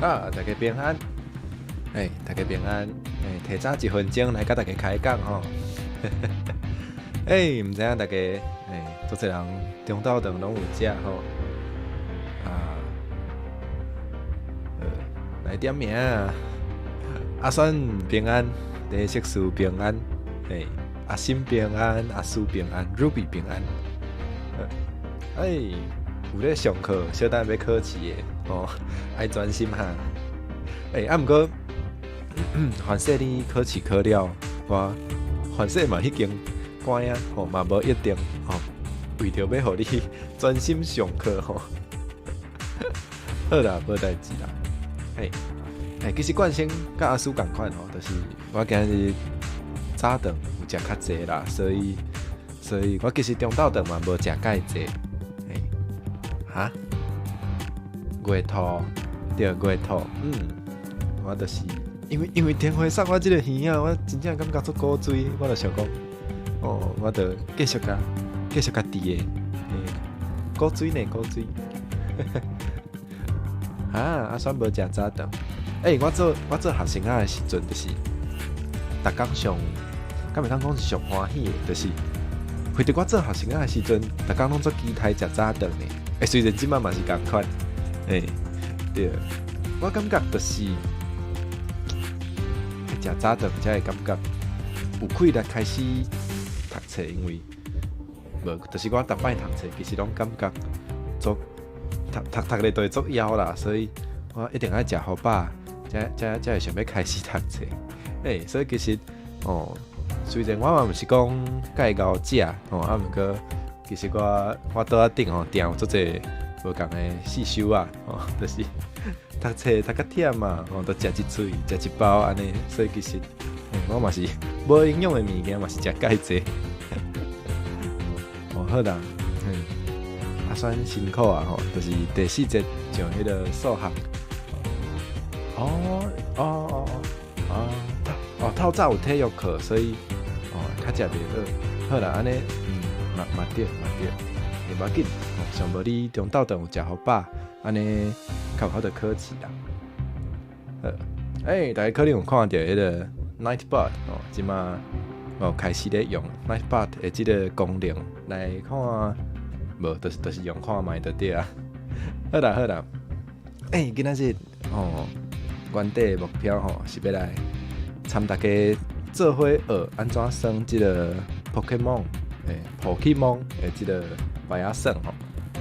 啊，大家平安，欸，大家平安，欸，提早一分鐘來佮大家開講吼。欸，毋知影大家，欸，足濟人中晝頓攏有食吼。啊，來點名，阿選平安，第色士平安，欸，阿心平安，阿蘇平安，Ruby 平安。欸，有咧上課，小等欲考試的吼，愛專心哈。欸，啊，毋過，凡勢你考試考了，我凡勢嘛已經關啊，吼嘛無一定吼，為著欲予你專心上課吼。好啦，無代誌啦。欸，欸，其實冠生佮阿蘇仝款吼，就是我今日早頓有食較濟啦，所以我其實中晝頓嘛無食蓋濟。欸，哈？月兔，對，月兔，我就是因為天花送我這個耳仔，我真正感覺足古錐，我就想講，哦，我就繼續共佇的，欸，古錐呢，古錐。哈，阿選無食早頓。欸，我做學生仔的時陣，就是逐工上，敢會當講是上歡喜的，就是為著我做學生仔的時陣，逐工攏足期待食早頓的。欸，雖然這擺嘛是仝款，欸，對，我感覺就是食早頓才會感覺有氣力開始讀冊，因為無，就是我逐擺讀冊，其實攏感覺足讀讀讀咧都會足枵啦，所以我一定愛食予飽，才會想欲開始讀冊。欸，所以其實哦，雖然我嘛毋是講蓋𠢕食吼，啊，毋過其實我桌仔頂吼，定有足濟無仝的細收啊，吼，就是讀冊讀較忝嘛，吼，就食一喙，食一包按呢，所以其實我嘛是無營養的物件嘛是食蓋濟。哦，好啦，啊算辛苦啊吼，就是第四節上彼個數學。哦哦哦哦，哦，透早有體育課，所以哦較食袂好。好啦，按呢，嘛嘛對嘛對，會無要緊，上無你中晝頓有食予飽，按呢較有法度考試啦。好，欸，大家可能有看著彼個 Nightbot 哦，這馬哦開始咧用 Nightbot 的這個功能來看，無，就是用看覓就對啊。好啦好啦，欸，今仔日哦，原底的目標吼是欲來參大家做伙學按怎耍這個 Pokemon，欸，Pokemon 的這個牌仔耍吼。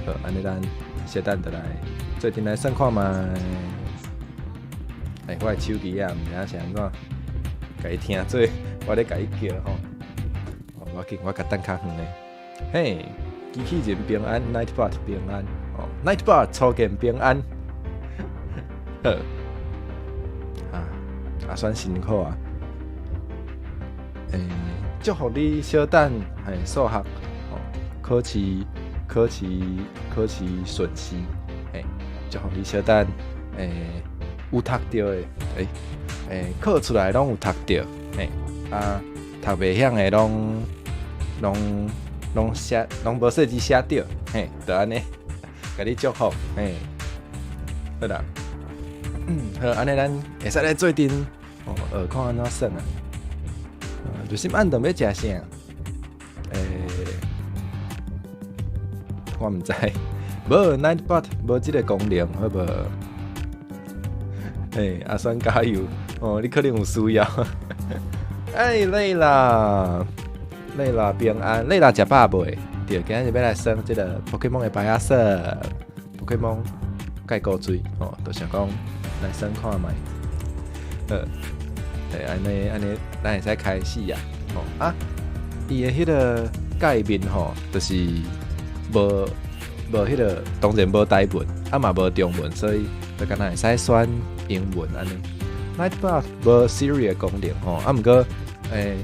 好，按呢咱小等就來做陣來耍看覓。欸，我的手機啊，毋知影是按怎，共伊聽做我咧共伊叫吼。無要緊，我共等較遠的。嘿，機器人平安，Nightbot 平安，哦，Nightbot 初見平安。好，啊，啊算辛苦啊。欸，祝福你小等，欸，數學，哦，考試順利，欸，祝福你小等，欸，有讀著的，欸，欸，考出來攏有讀著，嘿，啊，讀袂曉的攏寫，攏無細字寫著，嘿，就按呢，共你祝福，嘿，好啦，好，按呢咱會使來做陣，哦，學看按怎耍啊。就是暗頓欲食啥？欸，我毋知，無 Nightbot 無這個功能，好無？欸，阿選加油！哦，你可能有需要。欸，累啦，累啦，平安，累啦，食飽未？對，今仔日欲來耍這個 Pokemon 的牌仔耍，Pokemon 蓋古錐哦，就想講來耍看覓。好，欸，按呢按呢，咱會使開始啊！哦啊，伊的彼個界面吼，就是無彼個，當然無台文，啊嘛無中文，所以就敢若會使選英文按呢。Nightbot 無 Siri 的功能吼，啊毋過，欸，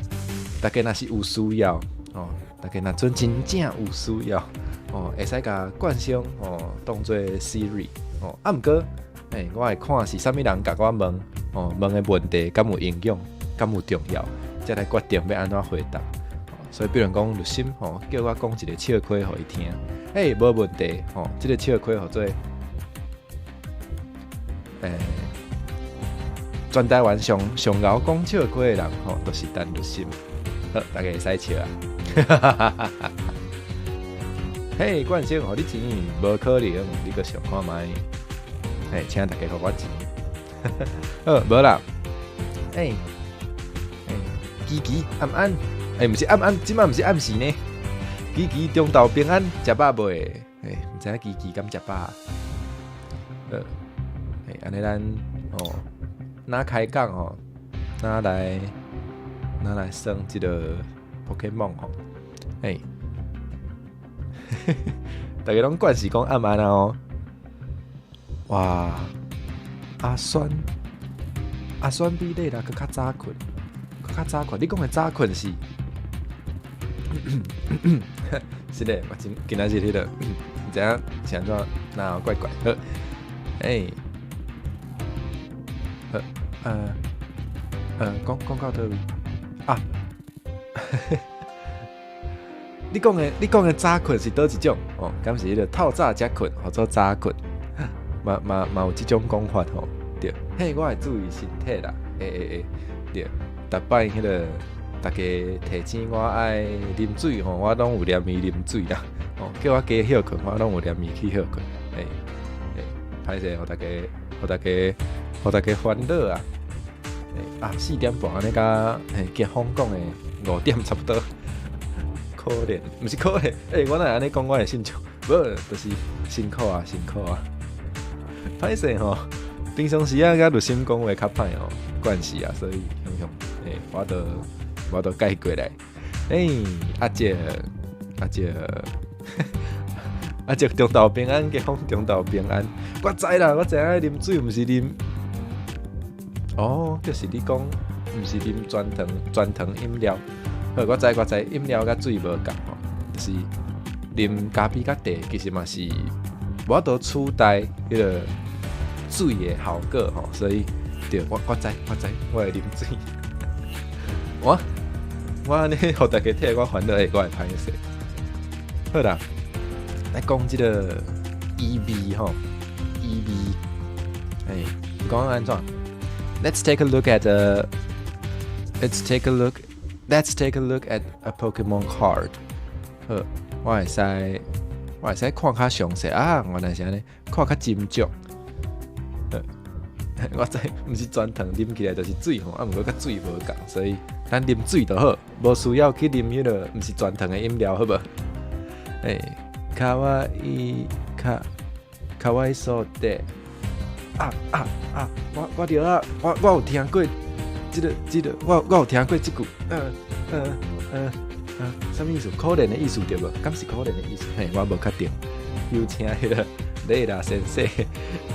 大家若是有需要哦，大家若陣真正有需要哦，會使共冠生哦當做 Siri 哦，啊毋過，欸，我會看是啥物人共我問哦，問的問題敢有營養，敢有重要，才來決定欲按怎回答。所以，比如講，律心吼，叫我講一個笑話予伊聽，欸，無問題吼，這個笑話號做全台灣上上𠢕講笑話的人吼，就是陳日新。好，大家會使笑啊！嘿，冠生，予你錢，無可能，你閣想看覓？嘿，請大家予我錢。好，無啦。欸欸，琪琪暗暗，欸，毋是暗暗，這擺毋是暗時呢。琪琪中晝平安，食飽未？欸，毋知影琪琪敢食飽？好，欸，按呢咱哦，若開講吼，若來耍這個 Pokemon 吼，欸，大家攏慣勢講暗暗啊哦。哇，阿酸，阿酸比你啦閣較早睏，閣較早睏。你講的早睏是？是的，我今今仔日彼個，毋知影是按怎，哪怪怪。好，欸，好，講講到佗位啊？你講的早睏是佗一種？哦，敢是彼個透早才睏，號做早睏？嘛嘛嘛有這種講法吼，對，嘿，我會注意身體啦，會會會，對，逐擺彼個大家提醒我愛啉水吼，我攏有連伊啉水啦，哦，叫我加歇睏，我攏有連伊去歇睏，嘿，嘿，歹勢，予大家，予大家，予大家煩惱啊！啊，4點半按呢，佮嘿傑峰講的5點差不多，可憐，毋是可憐，欸，我哪會按呢講，我會信笑，無，就是辛苦啊，辛苦啊。歹勢吼，平常時啊，佮日新講話較歹吼，慣勢啊，所以雄雄，欸，我都改過來。欸，阿杰，阿杰，阿杰中晝平安，傑峰中晝平安。我知啦，我知影啉水毋是啉，哦，就是你講，毋是啉全糖全糖飲料。好，我知我知，飲料佮水無仝吼，就是啉咖啡佮茶，其實嘛是無法度取代彼個水的效果吼，所以對，我知我知，我會啉水。我按呢，予大家替我煩惱的，我會歹勢。好啦，來講這個 EV 吼，EV，欸，講按怎？Let's take a look at a Pokemon card。好，我會使看較詳細啊，原來是按呢，看較斟酌。我知，毋是全糖啉起來就是水吼，啊，毋過佮水無仝，所以咱啉水就好，無需要去啉彼個毋是全糖的飲料，好無？欸，かわいいかかわいそうで，啊啊啊！我著啊，我有聽過這個這個，我有聽過這句，嗯嗯嗯嗯，啥物意思？可憐的意思對無？敢是可憐的意思？嘿，我無確定。有請彼個雷達先生，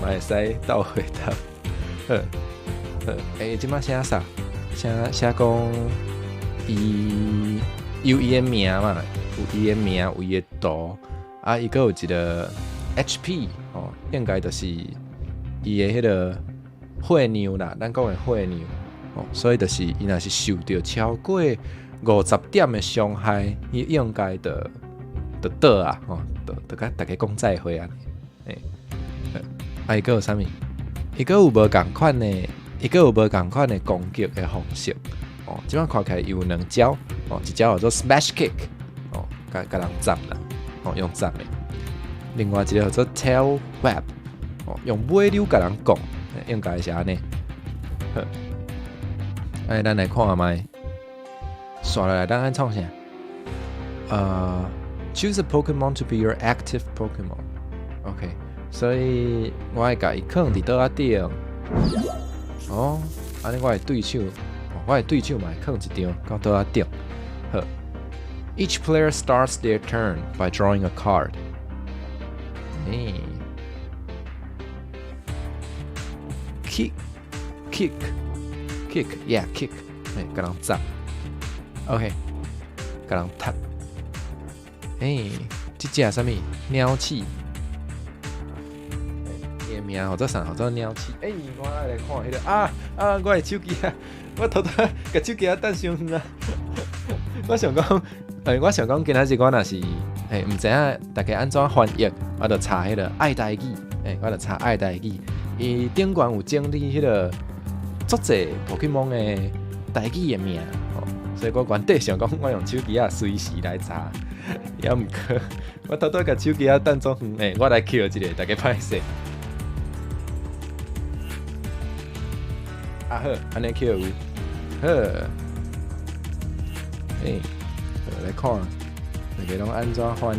嘛會使鬥回答。好，好，欸，這擺寫啥？寫講伊有伊的名嘛，有伊的名，有伊的圖，啊，伊閣有一個 HP 哦，應該就是伊的彼個血量啦，咱講的血量哦，所以就是伊若是受著超過50點的傷害，伊應該就倒啊，吼，就共大家講再會啊，欸，啊，伊閣有啥物？伊閣有無仝款的，伊閣有無仝款的攻擊的方式哦。這擺看起來有兩招哦，一招叫做 Smash Kick 哦，共共人斬啦，哦，用斬的。另外一個叫做 Tail Whip 哦，用尾溜共人摃，應該是按呢。好，哎，咱來看覓，紲落來，咱愛創啥？Choose a Pokemon to be your active Pokemon。OK，所以我愛共伊囥佇桌仔頂。哦，按呢我的對手嘛會囥一張到桌仔頂。好，Each player starts their turn by drawing a card。欸，kick kick kick，yeah kick，欸，共人斬。OK，共人踢。欸，這隻啥物？鳥鼠。伊的名號做啥？號做鳥鼠。欸，我愛來看彼個啊啊！我的手機啊，我偷偷共手機仔擲傷遠啊。我想講，欸，我想講，今仔日我若是，欸，毋知影大家按怎翻譯，我就查彼個愛台語，欸，我就查愛台語，伊頂懸有整理彼个足濟 Pokemon 的台語的名，吼，所以我原底想講我用手機仔隨時來查，猶毋過我拄拄共手機仔擲足遠，欸，我來抾一下，大家歹勢。啊好，按呢抾有，好，欸，來看，大家攏按怎翻？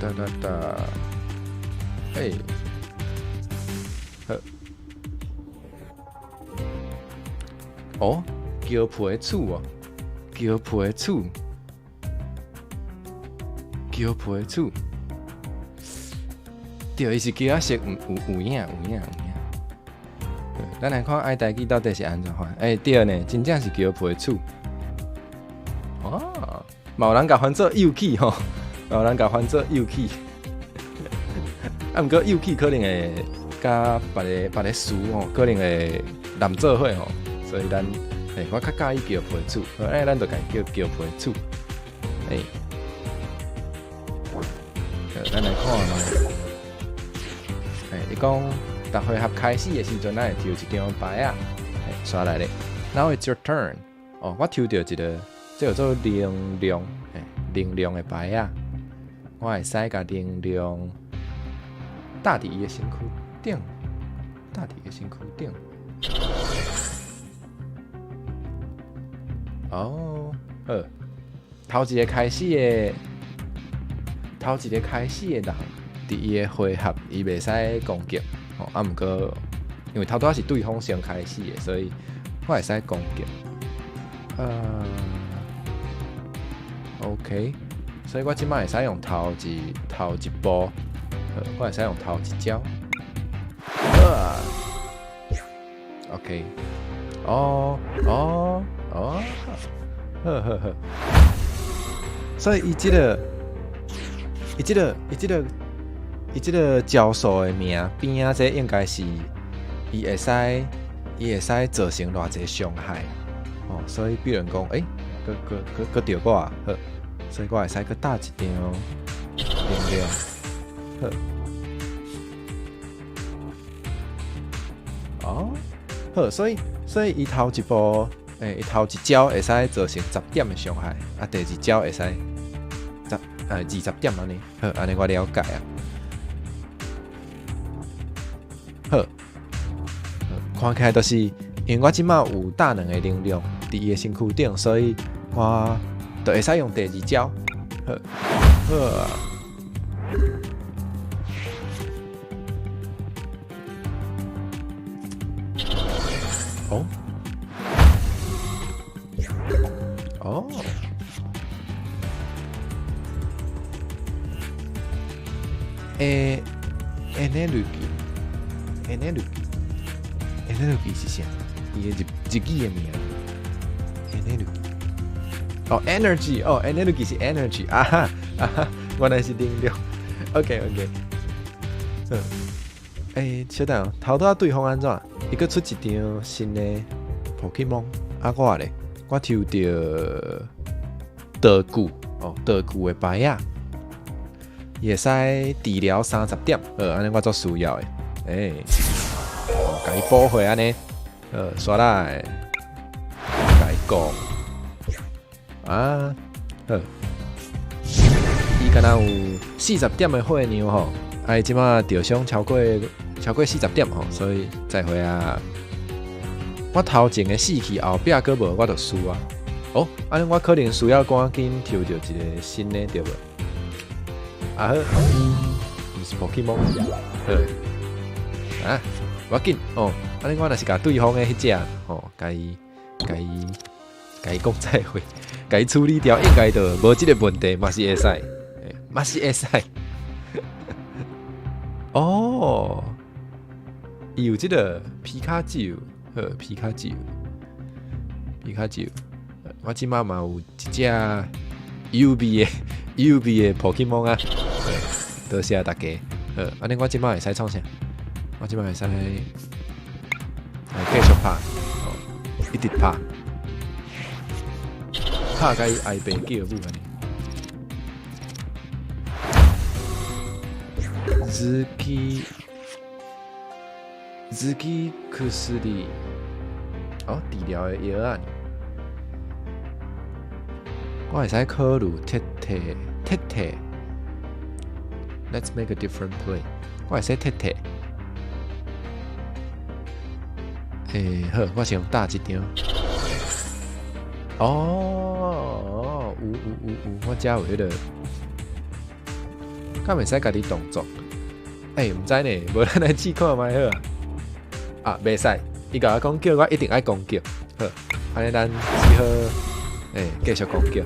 噠噠噠，欸，好，哦，膠皮鼠哦，膠皮鼠，膠皮鼠。對，伊是膠仔色，有有有影有影有影。咱來看愛台語到底是按怎翻？欸，對呢，真正是膠皮鼠。哦，嘛有人共翻做幼齒吼，嘛有人共翻做幼齒。啊，毋過幼齒可能會佮別个別个詞吼，可能會濫做伙吼，所以咱欸，我較佮意膠皮鼠，好，欸，咱就共伊叫膠皮鼠。欸，咱來看覓。欸，伊講，逐回合開始的時陣，咱會抽一張牌仔，欸，煞來咧。Now it's your turn。哦，我抽著一个，這叫做能量，欸，能量的牌仔，我會使共能量貼佇伊的身軀頂，貼佇伊的身軀頂。哦，好，頭一个開始的，頭一个開始的人。佇伊的回合，伊袂使攻擊，吼啊，毋過因為頭拄仔是對方先開始的，所以我會使攻擊。OK，所以我這擺會使用頭一步，我會使用頭一招。OK，哦哦哦，好好好，所以伊這个，伊這个，伊這个。伊這个招數的名邊仔，這應該是伊會使，伊會使造成偌濟傷害哦。所以比如講，欸，閣閣閣閣著我啊，好，所以我會使閣貼一張能量，好。哦，好，所以伊頭一步，欸，伊頭一招會使造成十點的傷害，啊，第二招會使20點按呢，好，按呢我了解啊。好，看起來就是因為我這擺有貼兩个能量佇伊的身軀頂，所以我就會使用第二招。好，好。哦，哦，欸，エネルギー。エネルギー，エネルギー是啥？伊的日日語的名。エネルギー。哦，energy，哦，エネルギー是 energy，啊哈，啊哈，原來是能量。OK，OK。嗯，欸，小等，頭拄仔對方按怎？伊閣出一張新的 Pokemon，啊，我咧，我抽著道具，哦，道具的牌仔，伊會使治療30點，按呢我足需要的。欸，共伊補血按呢，煞來，共伊講，啊，好，伊敢若有40點的血量吼，啊，伊這擺著傷超過40點吼，所以再會啊。我頭前的四去後壁閣無，我就輸啊。哦，按呢我可能需要趕緊抽著一个新的對無？啊好，毋是 Pokemon，好。啊，無要緊哦。按呢我若是共對方的彼隻吼，共伊、共伊、共伊講再會，共伊處理掉，應該就無這个問題，嘛是會使，嘛是會使。哦，伊有這个皮卡丘，好，皮卡丘，皮卡丘。我這擺嘛有一隻 UV 的 UV 的 Pokemon 啊，多謝大家。好，按呢我這擺會使創啥？我這擺會使來繼續拍，哦，一直拍，拍共伊哀爸叫母按呢。ズキズキ薬，哦，治療的藥仔。我會使考慮鐵體鐵體。Let's make a different play。我會使鐵體。欸，好，我先打一張。哦，有有有有，我遮有彼個，敢會使家己動作？欸，毋知呢，無咱來試看覓好啊。啊，袂使，伊共我講叫我一定愛攻擊。好，按呢咱只好，欸，繼續攻擊。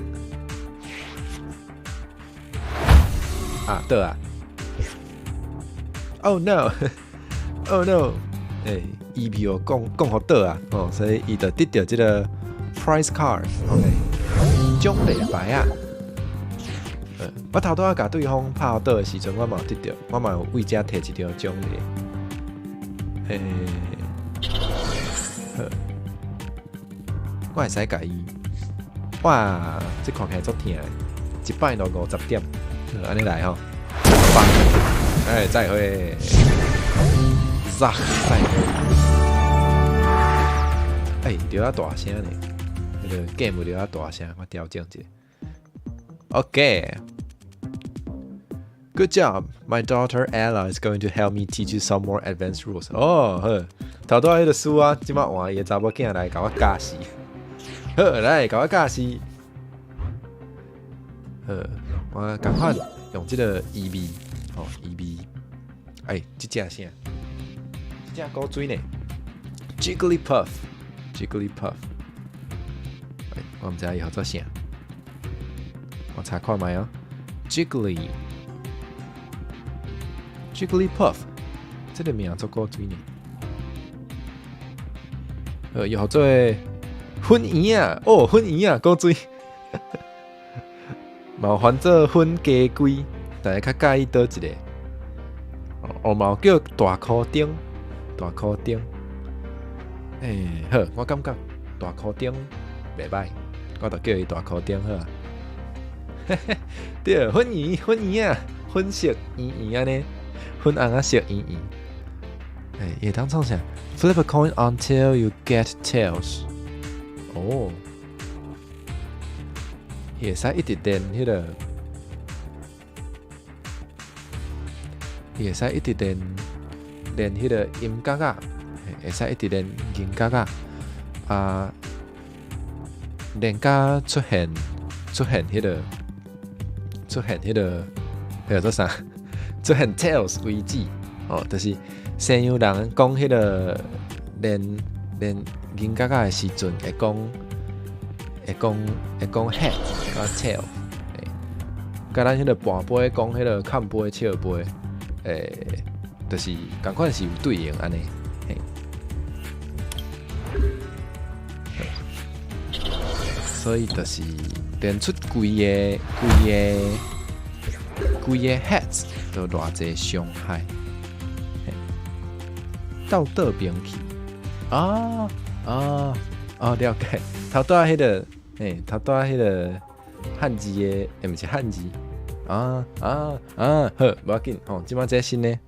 啊，倒啊！Oh no！Oh no！欸，伊被我講講予倒啊，哦，所以伊就得著這個 prize card，OK，獎勵牌啊。我頭拄仔共對方拍予倒的時陣，我嘛有得著，我嘛有為遮提一張獎勵。欸，好，我會使共伊，哇，這看起來足疼的，一擺就50點，按呢來吼，放，哎，再會，再會，欸，著較大聲呢，彼個 game 著較大聲，我調整一下。OK。Good job! My daughter Ella is going to help me teach you some more advanced rules. 哦，好，頭拄仔彼個輸啊，這擺換伊的查某囝來共我教示。好，來共我教示。好，我仝款用這個 EV，哦，EV。欸，這隻啥？這隻古錐呢？Jigglypuff，Jigglypuff。欸，我毋知伊號做啥，我查看覓哦。Jiggly。Jigglypuff，這個名足古錐呢。伊號做粉圓仔，哦，粉圓仔，古錐。嘛有翻做粉雞龜，大家較佮意佗一个？哦，嘛有叫大箍燈，大箍燈。欸，好，我感覺大箍燈袂䆀，我就叫伊大箍燈好啊。對，粉圓粉圓仔，粉色圓圓按呢，粉紅仔色圓圓。欸，會當創啥？Flip a coin until you get tails。哦，會使一直練彼個，會使一直練練彼個音角仔，會使一直練銀角仔，啊，練甲出現彼個，彼個做啥？出現 tails 為止，哦，就是西洋人講彼個練練銀角仔的時陣，會講 head 佮 tail，佮咱彼個跋杯講彼個崁杯笑杯，欸，就是仝款是有對應按呢，嘿。所以就是練出規個 heads 都偌濟傷害，倒倒邊去，啊啊啊！了解，頭拄仔彼個，欸，頭拄仔彼個漢字的，欸，毋是漢字，啊啊啊！好，無要緊吼，這擺這新的，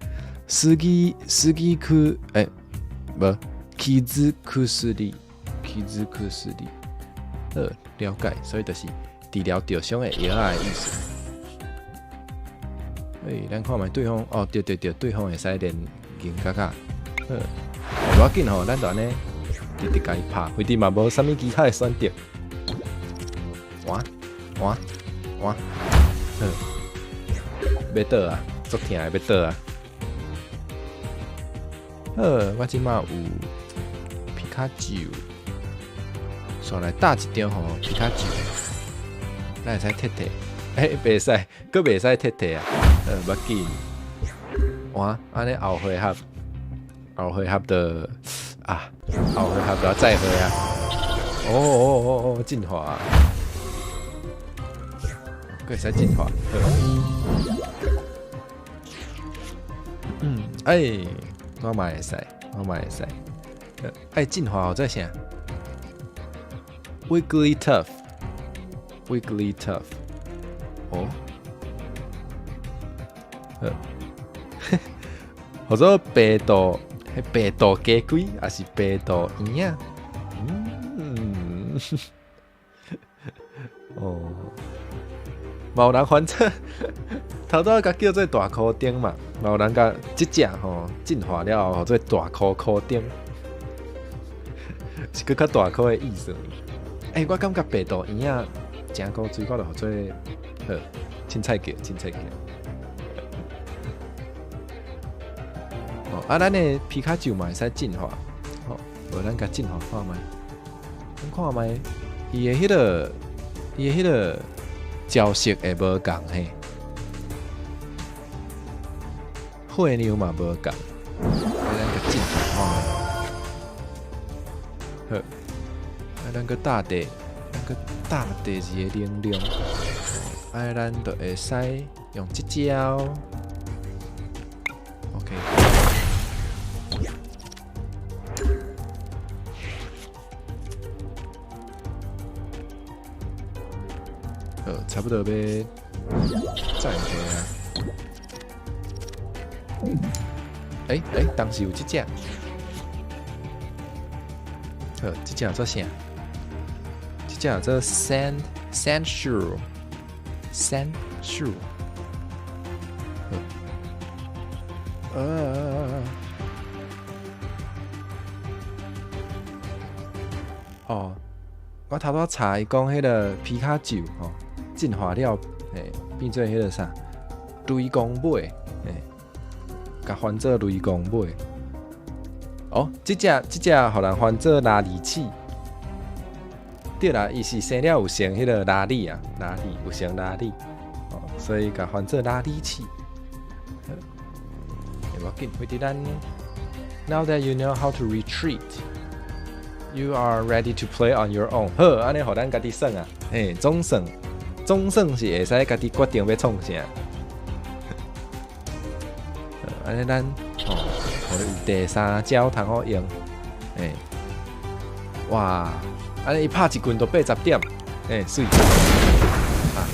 スギスギク，欸，無，傷薬，傷薬，好，了解，所以就是治療著傷的藥仔的意思。欸，咱看覓對方，哦，對對對，對方會使練銀角仔，好，無要緊吼，咱就按呢直直共伊拍，反正嘛無啥物其他的選擇。哇哇哇，好，欲倒啊，足疼的欲倒啊。好，我這擺有皮卡丘，煞來打一張吼皮卡丘，咱會使退退，欸，袂使，閣袂使退退啊，無要緊。哇，按呢後回合，後回合就啊，後回合就要再回啊。哦哦哦哦，進化，閣會使進化。好。嗯，欸，我嘛會使，我嘛會使。愛進化號做啥？Wigglytuff，Wigglytuff。哦，好。號做白道，彼白道雞龜，抑是白道嬰仔？哦，嘛有人翻做，頭拄仔共叫做大箍丁嘛，嘛有人共這隻吼進化了後，號做大箍箍丁，是閣較大箍的意思。欸，我感覺白道嬰仔誠古錐，我就號做好，凊彩叫，凊彩叫。哦，啊，咱的皮卡丘嘛會使進化，吼，無咱共進化看覓，咱看覓，伊的彼個招式會無仝嘿，血量嘛無仝，咱共進化看覓，好，啊，咱閣搭第，咱閣搭第二个能量，啊，咱就會使用這招，OK。好，差不多要再回啊！欸欸，當時有這隻，好，這隻叫做啥？這隻叫做 Sand Sandshrew，Sandshrew。好，哦，我頭拄查伊講彼个皮卡丘吼。進化了，欸，變做彼个啥？雷公尾，欸，共翻做雷公尾。哦，這隻予人翻做拉力鼠。對啦，伊是生了有像彼个拉力啊，拉力有像拉力，哦，所以共翻做拉力鼠。好，欸，無要緊，回佇咱。Now that you know how to retreat, you are ready to play on your own。好，按呢予咱家己耍啊，欸，總算。總算是會使家己決定欲創啥。按呢咱吼，予有第三招通好用。欸，哇！按呢伊拍一棍就80點，欸，媠。啊！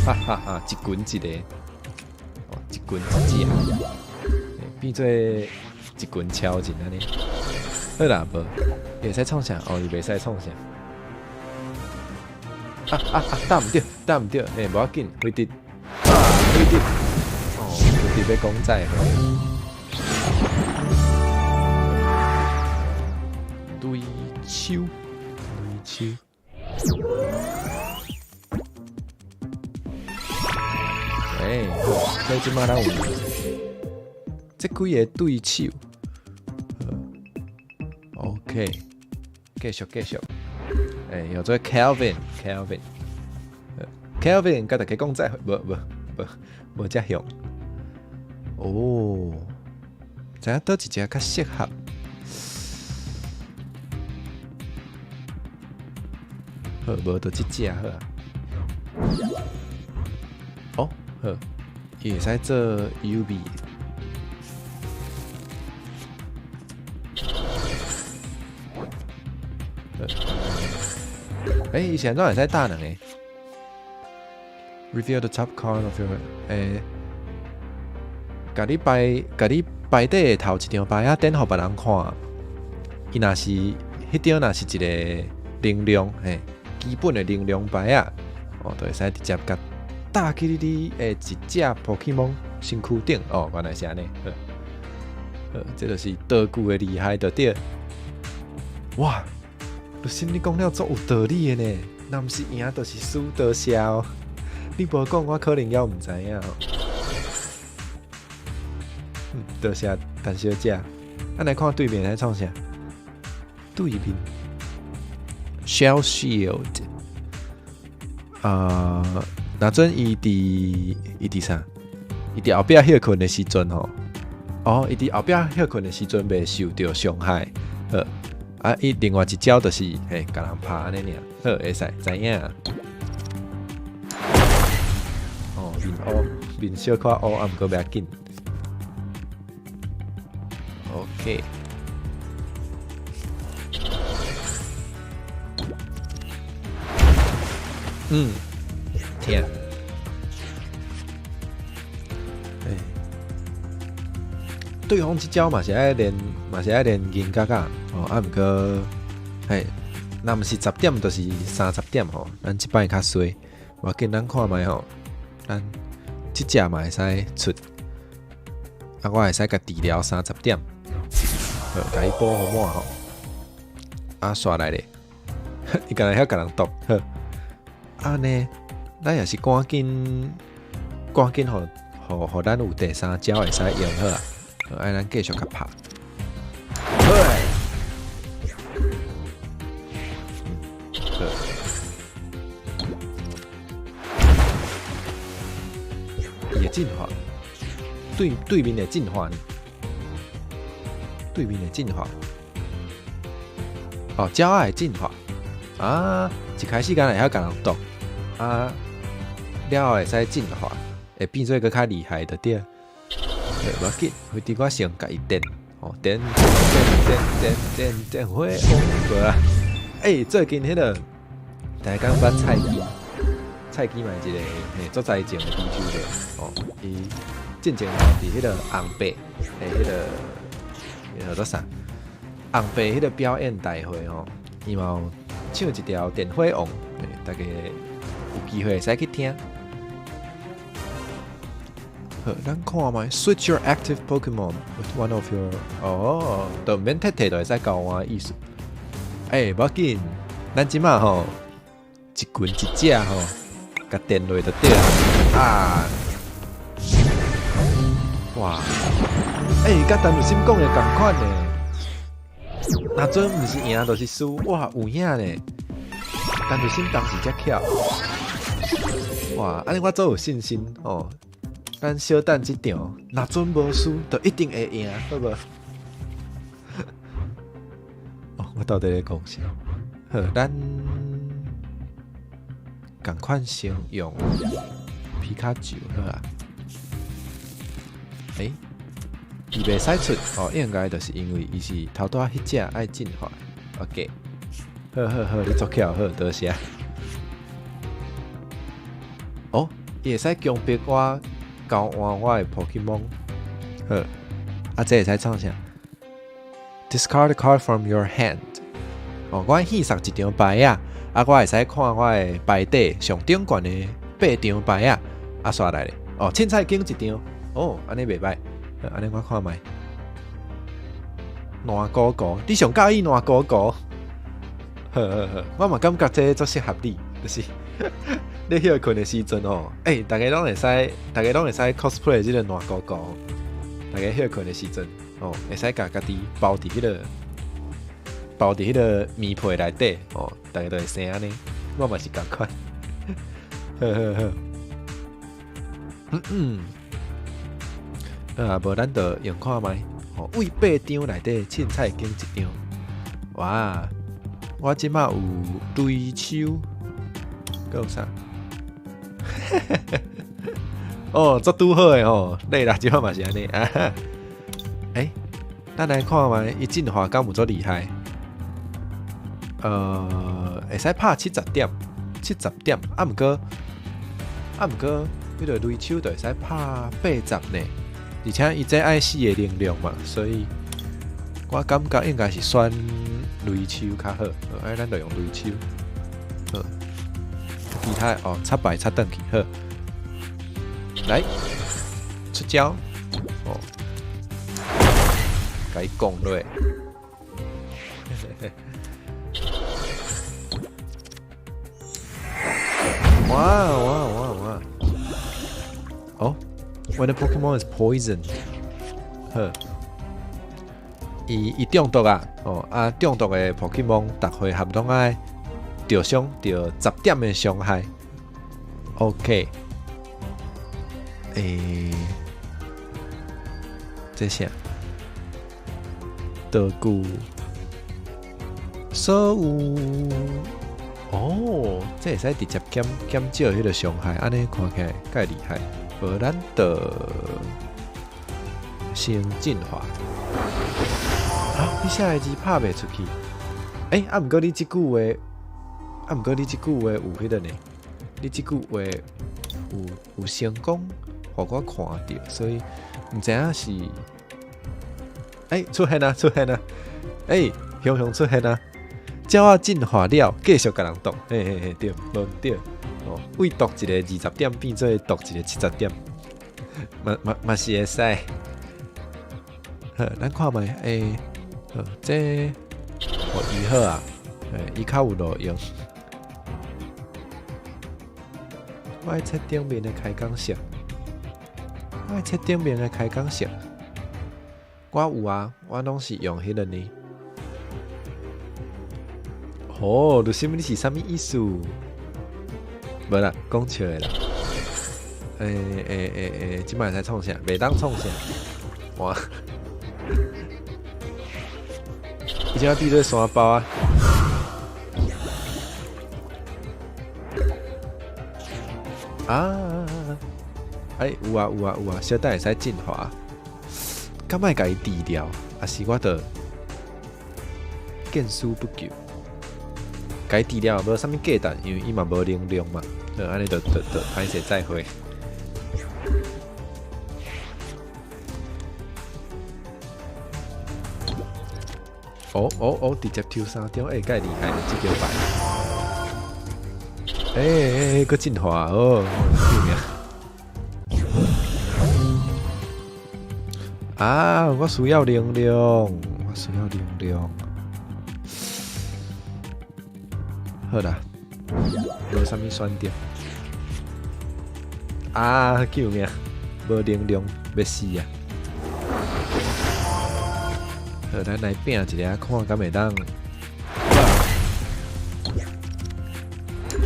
哈哈哈！一棍一個，哦，一棍一隻，欸，變做一棍超人按呢。好啦，無，會使創啥？哦，伊袂使創啥。啊啊啊！打毋著，打毋著，欸，無要緊，飛直，啊，飛直，哦，飛直欲講再會。對手，對手。欸，好，所以這擺咱有這幾个對手。OK，繼續繼續。欸，叫做 Kelvin，Kelvin，Kelvin，共大家講再會，無無無無遮凶。哦，知影佗一隻較適合？好，無就這隻好啊。哦，好，伊會使做 UB。欸，伊是按怎會使打兩個？Reveal the top card of your 欸，共你牌底的頭一張牌仔，展予別人看。伊若是彼張若是一個能量，嘿，基本的能量牌仔，哦，就會使直接共打去你的一隻 Pokemon 身軀頂。哦，原來是按呢。好，好，這就是道具的厲害就對。哇！律師，你講了足有道理的呢，若毋是贏，就是輸，多謝哦。你無講，我可能猶毋知影。嗯，多謝陳小姐。咱來看對面在創啥？對面 Shell Shield。啊，若準伊佇啥？伊佇後壁歇睏的時陣吼，哦，伊佇後壁歇睏的時陣袂受著傷害。好。啊！伊另外一招就是，嘿，共人拍按呢爾，好，會使知影。哦，面烏面小可烏，啊，毋過袂要緊。OK。嗯，疼。欸，對方這招嘛是愛練，嘛是愛練銀角仔哦。啊，毋過，嘿，若毋是十點，就是30點吼。咱這擺較衰，無要緊，咱看覓吼，咱這隻嘛會使出，啊，我會使共治療三十點，好，共伊補予滿吼。啊，煞來咧，伊敢若曉共人毒，好，按呢，咱也是趕緊，趕緊予予予咱有第三招會使用好啊。愛咱繼續共拍。好，好。伊會進化，對對面會進化呢？對面會進化。哦，鳥仔會進化。啊，一開始敢若會曉共人鬥，啊，了後會使進化，會變做閣較厲害就對。無要緊，飛豬我先共伊電，哦，電電電電電電火王，無啊！欸，最近彼個，大家敢捌蔡基？蔡基嘛是一個嘿足才情的 VTuber 哦，伊進前佇彼個紅白的彼個，叫做啥？紅白彼個表演大會吼，伊嘛有唱一條電火王，大家有機會會使去聽。好，咱看覓，Switch your active Pokemon with one of your，哦，都毋免摕摕就會使交換意思。欸，無要緊，咱這馬吼，一群一隻吼，共電落就對啊。啊！哇！欸，佮陳有心講的仝款呢。若準毋是贏就是輸，哇，有影呢。陳有心當時才巧。哇，按呢我足有信心哦。咱小等這場，若準無輸，就一定會贏，好無？哦，我到底咧講啥？好，咱仝款先用皮卡丘好啊。欸，伊袂使出哦，應該就是因為伊是頭拄仔彼隻愛進化。OK，好好好，你足巧好，多謝。哦，伊會使強迫我交換我的 Pokemon。好，啊，這會使創啥？Discard a card from your hand。哦，我棄殺一張牌仔，啊，我會使看我的牌底上頂懸的八張牌仔，啊，煞來咧。哦，凊彩揀一張。哦，按呢袂䆀。按呢我看覓。爛糊糊，你上佮意爛糊糊？好好好，我嘛感覺這足適合你，就是你歇睏的時陣吼，欸，大家攏會使，大家攏會使 cosplay 這個爛糊糊。大家歇睏的時陣，哦，會使共家己包佇彼個棉被內底，哦，大家都會生按呢，我嘛是仝款。好好好，嗯嗯，啊，無咱就用看覓，哦，為八張內底凊彩揀一張，哇！我這馬有雷手，閣有啥？哦，足拄好的吼，對啦，這馬嘛是按呢啊。欸，咱來看覓，伊進化敢有足厲害？會使拍七十點，七十點，啊毋過，啊毋過，彼個雷手就會使拍80呢，而且伊這愛四个能量嘛，所以我感覺應該是選雷手較好，哎，咱就用雷手。好，其他哦，插牌插轉去，好，來出招，哦，共伊摃落。哇哇哇哇！哦，When a Pokemon is poisoned，好，伊伊中毒啊，哦啊中毒的 Pokemon，逐回合攏愛著傷，著十點的傷害。OK，欸，這啥？道具，所有哦，這會使直接減減少彼個傷害，按呢看起來較厲害。無咱就先進化。啊，你寫的字拍袂出去。欸，啊，毋過你這句話，啊，毋過你這句話有彼個呢？你這句話有有成功，予我看著，所以毋知影是欸，出現啊，出現啊！欸，雄雄出現啊！鳥仔進化了，繼續共人鬥，嘿嘿嘿，對，無毋對。哦，為毒一個20點變做毒一個70點，嘛嘛嘛是會使。好，咱看覓，欸，好，這哦伊好啊，欸，伊較有路用。我愛切頂面的開講色，我愛切頂面的開講色。我有啊，我攏是用彼個呢。哦，你啥物？你是啥物意思？無啦，講笑的啦。欸欸欸欸，這擺會使創啥？袂當創啥？哇！伊這擺變做山包啊！啊！欸，有啊有啊有啊，小等會使進化。敢愛共伊治療，抑是我著見死不救？共伊治療也無啥物價值，因為伊嘛無能量嘛。好，按呢就就就歹勢再會。哦哦哦！直接抽三張，欸，蓋厲害的這張牌。欸欸欸，閣進化哦！救命！啊！我需要能量，我需要能量。好啦，無啥物選擇。啊！救命！無能量，欲死啊！好，咱來拼一下，看敢會當。好，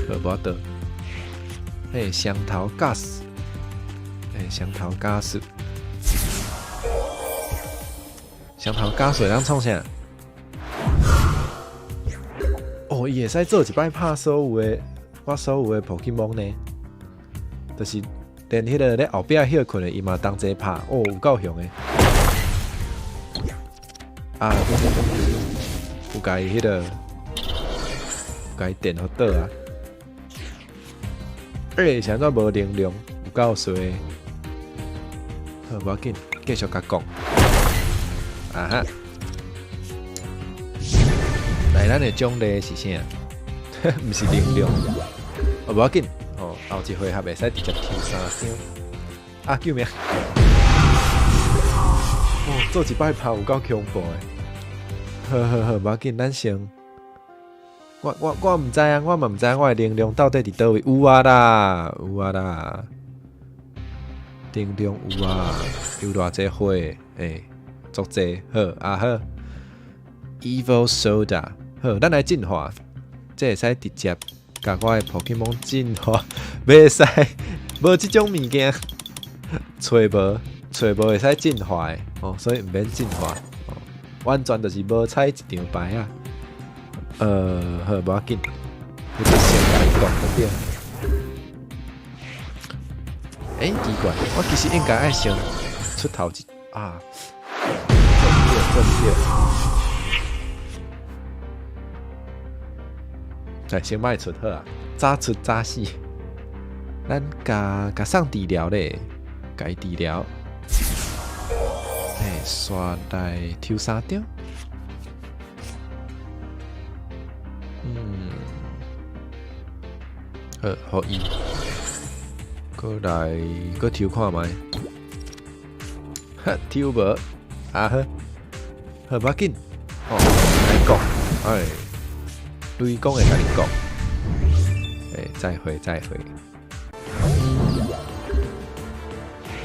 無法度。欸，雙頭駕駛，欸，雙頭駕駛。雙頭駕駛會當創啥？哦，伊會使做一擺拍所有的我所有的 Pokemon 呢，就是連彼個咧後壁歇睏的，伊嘛同齊拍，哦，有夠強的。啊，有共伊彼個，有共伊電予倒啊！欸，是按怎無能量？有夠衰。好，無要緊，繼續共講。啊哈！來，咱的獎勵是啥？毋是能量。哦，無要緊，哦，後一回合會使直接抽三張。啊，救命！哦，做一擺拍有夠恐怖的。好好好，無要緊，咱先。我我我毋知啊，我嘛毋知我的能量到底佇佗位。有啊啦，有啊啦，能量有啊，有偌濟火？欸，足濟。好啊好，Evil Soda，好，咱來進化，這會使直接共我的 Pokemon 進化，袂使，無這種物件，揣無，揣無會使進化的哦，所以毋免進化，哦，完全就是無彩一張牌啊。好，無要緊，我就先共伊講就對。欸，奇怪，我其實應該愛先出頭一啊，這毋對，這毋對。來，先莫出好啊，早出早死。咱共共送治療咧，共伊治療。欸，煞來抽三張。嗯，好，予伊。閣來，閣抽看覓。哈，抽無，啊好，好無要緊。哦，來講，哎，雷公會共你講。欸，再會，再會。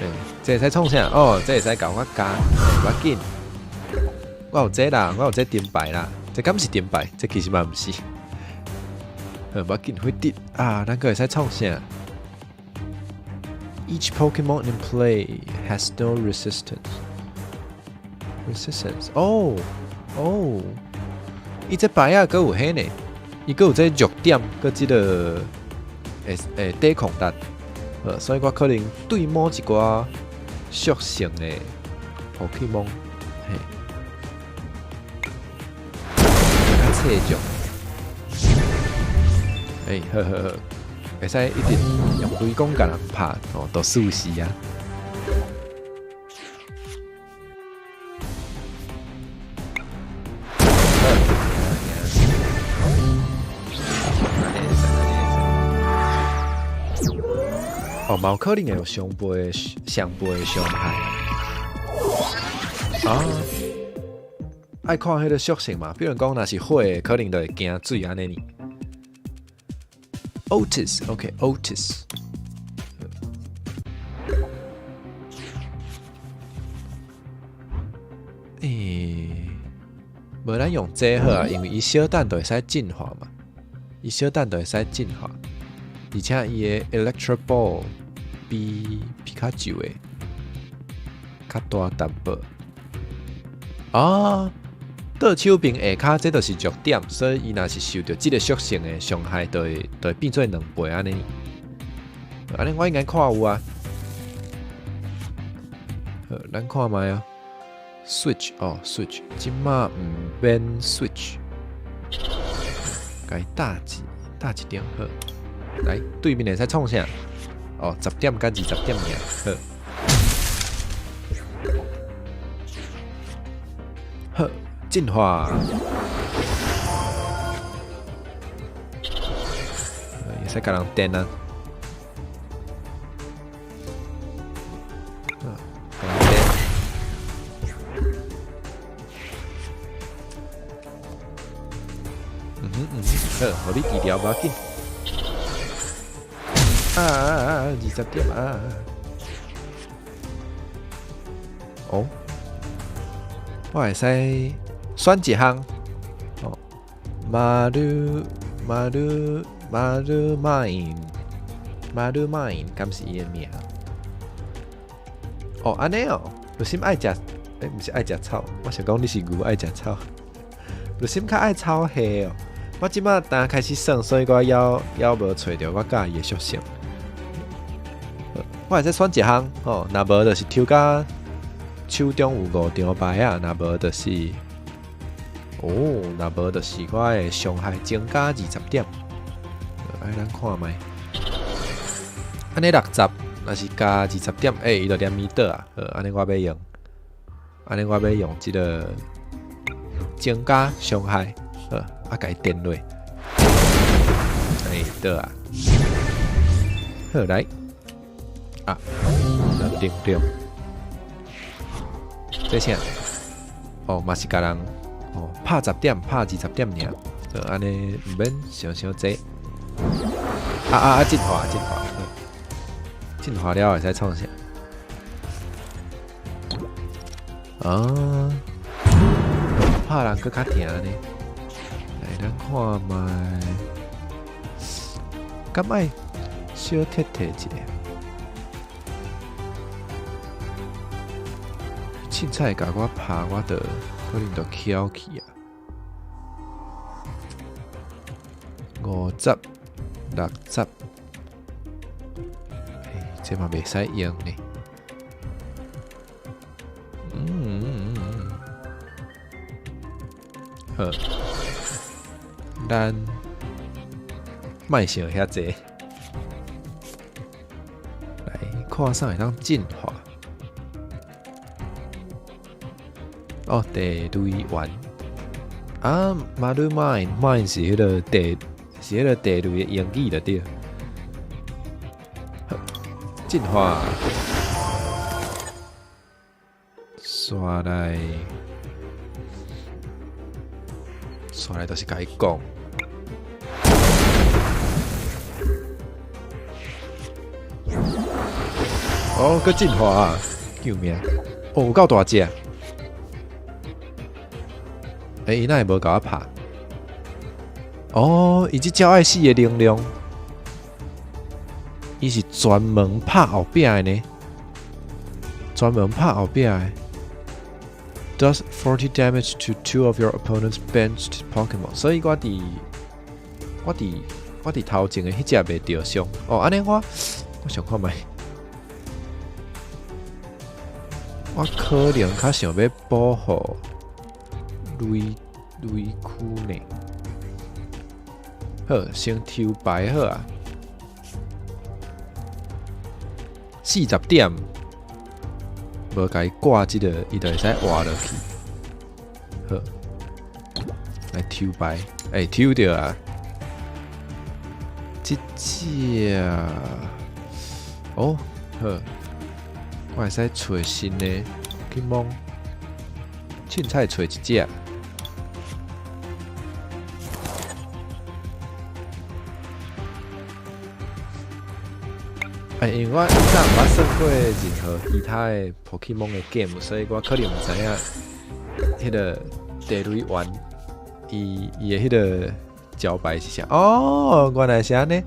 欸，這會使創啥？哦，這會使共我加，欸，無要緊。我有這啦，我有這燈牌啦。這敢是燈牌？這其實嘛毋是。好，無要緊，回滴啊，咱閣會使創啥？Each Pokemon in play has no resistance. Resistance. 哦哦，伊這牌仔閣有彼呢？伊閣有這弱點，閣這個會會抵抗力。所以我可能對某一寡屬性的 Pokemon，嘿，較脆弱。欸，好好好，會使一直用雷公共人拍，哦，都試試啊。哦，嘛有可能會有雙倍雙倍的傷害。啊，愛看彼個屬性嘛，比如講，若是火的，可能就會驚水按呢爾。Otis，OK，Otis。欸，無咱用這好啊，因為伊小等就會使進化嘛，伊小等就會使進化，而且伊的 Electro Ball 比皮卡丘的較大淡薄。啊，倒手邊下跤，這就是弱點，所以伊若是受著這個屬性的傷害，就會變做2倍按呢。按呢我應該看有啊。好，咱看覓啊。Switch 哦，Switch，這馬毋免 Switch，共伊搭一點好。來，對面會使創啥？哦，10點佮20點爾，好。好，進化。會使共人電啊。共人電。嗯哼嗯哼，好，予你治療無要緊。啊啊啊！20點啊！哦，我會使選一項。哦，馬魯馬魯馬魯邁馬魯邁，敢是伊的名？哦，按呢哦，盧心愛食，欸，毋是愛食草，我想講你是牛愛食草。盧心較愛草系哦。我這馬剛開始算，所以我猶猶無揣著我佮意的屬性。我會使選一項吼，若無就是抽甲手中有五張牌仔，若無就是，哦，若無就是我的傷害增加20點。來，咱看覓，按呢60，若是加二十點，欸，伊就連咪倒啊。好，按呢我欲用，按呢我欲用這个增加傷害，好，啊，共伊電落，欸，倒啊。好，來。啊，能量，這啥？哦，嘛是共人哦，拍十點，拍20點爾，就按呢毋免想傷濟。啊啊啊！進化，進化，進化了會使創啥？啊，拍人閣較疼呢。來，咱看覓，敢愛小鐵提一下？凊彩共我拍，我就可能就翹去啊。50、60，欸，這嘛袂使用呢。嗯嗯嗯，好，咱莫想遐濟，來看啥會當進化。哦，地雷丸啊，馬魯邁邁是彼个地，是彼个地雷的英語就對。好，進化，煞來，煞來就是共伊講。哦，閣進化啊！救命！哦，有夠大隻。欸，伊哪會無共我拍？哦，伊這隻愛死的能量，伊是專門拍後壁的呢，專門拍後壁的。Does 40 damage to two of your opponent's benched Pokemon。所以我佇頭前的彼隻袂著傷。哦，按呢我想看覓，我可能較想欲保護雷雷區呢。好，先抽牌好啊。40點，無共伊掛這个，伊就會使活落去。好，來抽牌，欸，抽著啊！這隻，哦，好，我會使揣新的 Pokemon，凊彩揣一隻。哎，因為我以前毋捌耍過任何其他的 Pokemon 的 game，所以我可能毋知影彼个地雷丸伊伊的彼个招牌是啥。哦，原來是按呢，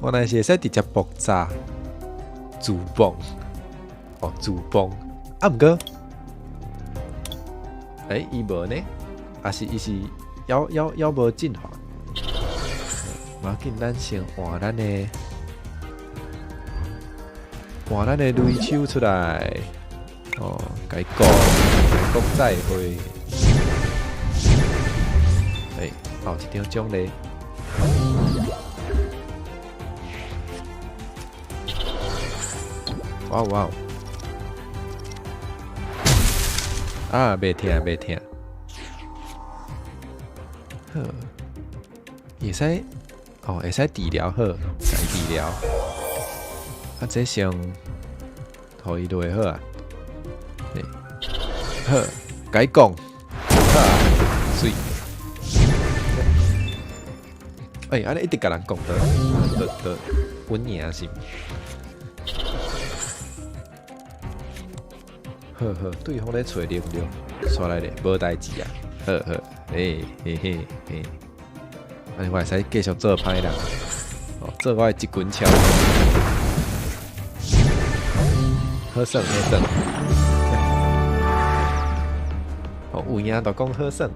原來是會使直接爆炸自爆，哦，自爆。啊，毋過，欸，伊無呢？抑是伊是猶猶猶無進化？無要緊，咱先換咱的。換咱的雷手出來，哦，共伊講，共伊講再會。欸，後一張獎勵。哇哇！啊，袂疼袂疼。好，會使，哦，會使治療好，使治療。啊，這先予伊落好啊，好，共伊講，好啊，媠。欸，按呢一直共人講著，著著穩贏是毋？好好，對方咧揣能量，煞來咧，無代誌啊，好好，欸嘿嘿嘿，按呢我會使繼續做歹人，哦，做我的一群超人。好耍，好耍。哦，有影就講好耍。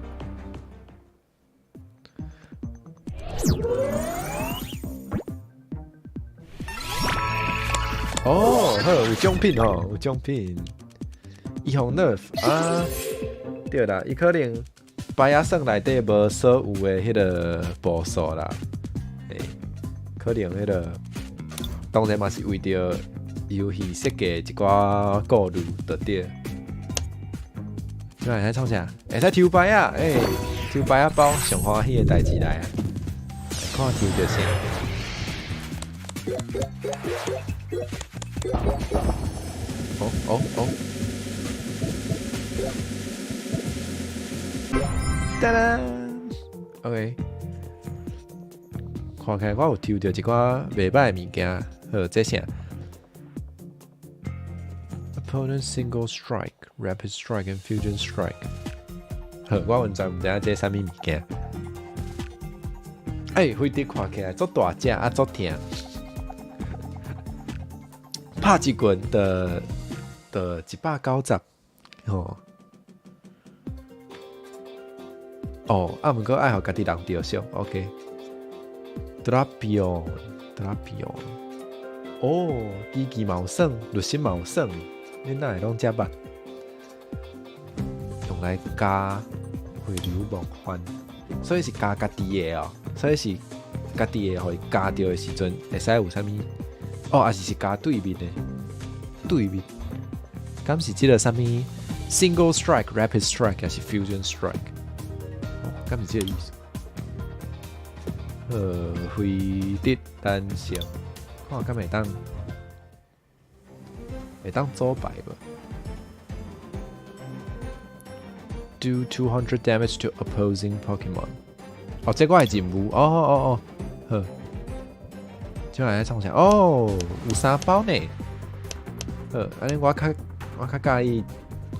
哦，好，有獎品吼，有獎品。伊予 nerf 啊，對啦，伊可能牌仔耍內底無所有的彼个步數啦，欸，可能彼个當然嘛是為著遊戲設計一寡顧慮，就對。這會使創啥？會使抽牌仔，欸，抽牌仔包上歡喜的代誌來啊！看抽著啥？哦哦哦！噔噔，OK，看起來我有抽著一寡袂䆀的物件，好，這啥？Opponent single strike, rapid strike and fusion strike。好，我完全毋知影這啥物物件。欸，飛碟看起來足大隻啊，足疼。拍一棍就就190吼。哦，啊，毋過愛予家己人著傷，OK。Drapion，Drapion，哦，機器嘛有耍，律師嘛有耍，你哪會攏遮捌？用來加回流夢幻，所以是加家己的哦，所以是家己的，予伊加著的時陣會使有啥物？哦，抑是是加對面的，對面，敢是這个啥物 Single Strike、Rapid Strike 抑是 Fusion Strike？哦，敢是這个意思？飛碟單線，看敢會當會當組牌無？Do 200 damage to opposing Pokemon。哦，這我的任務。哦哦哦，好。這來創啥？哦，有三包呢。好，按呢我較我較佮意，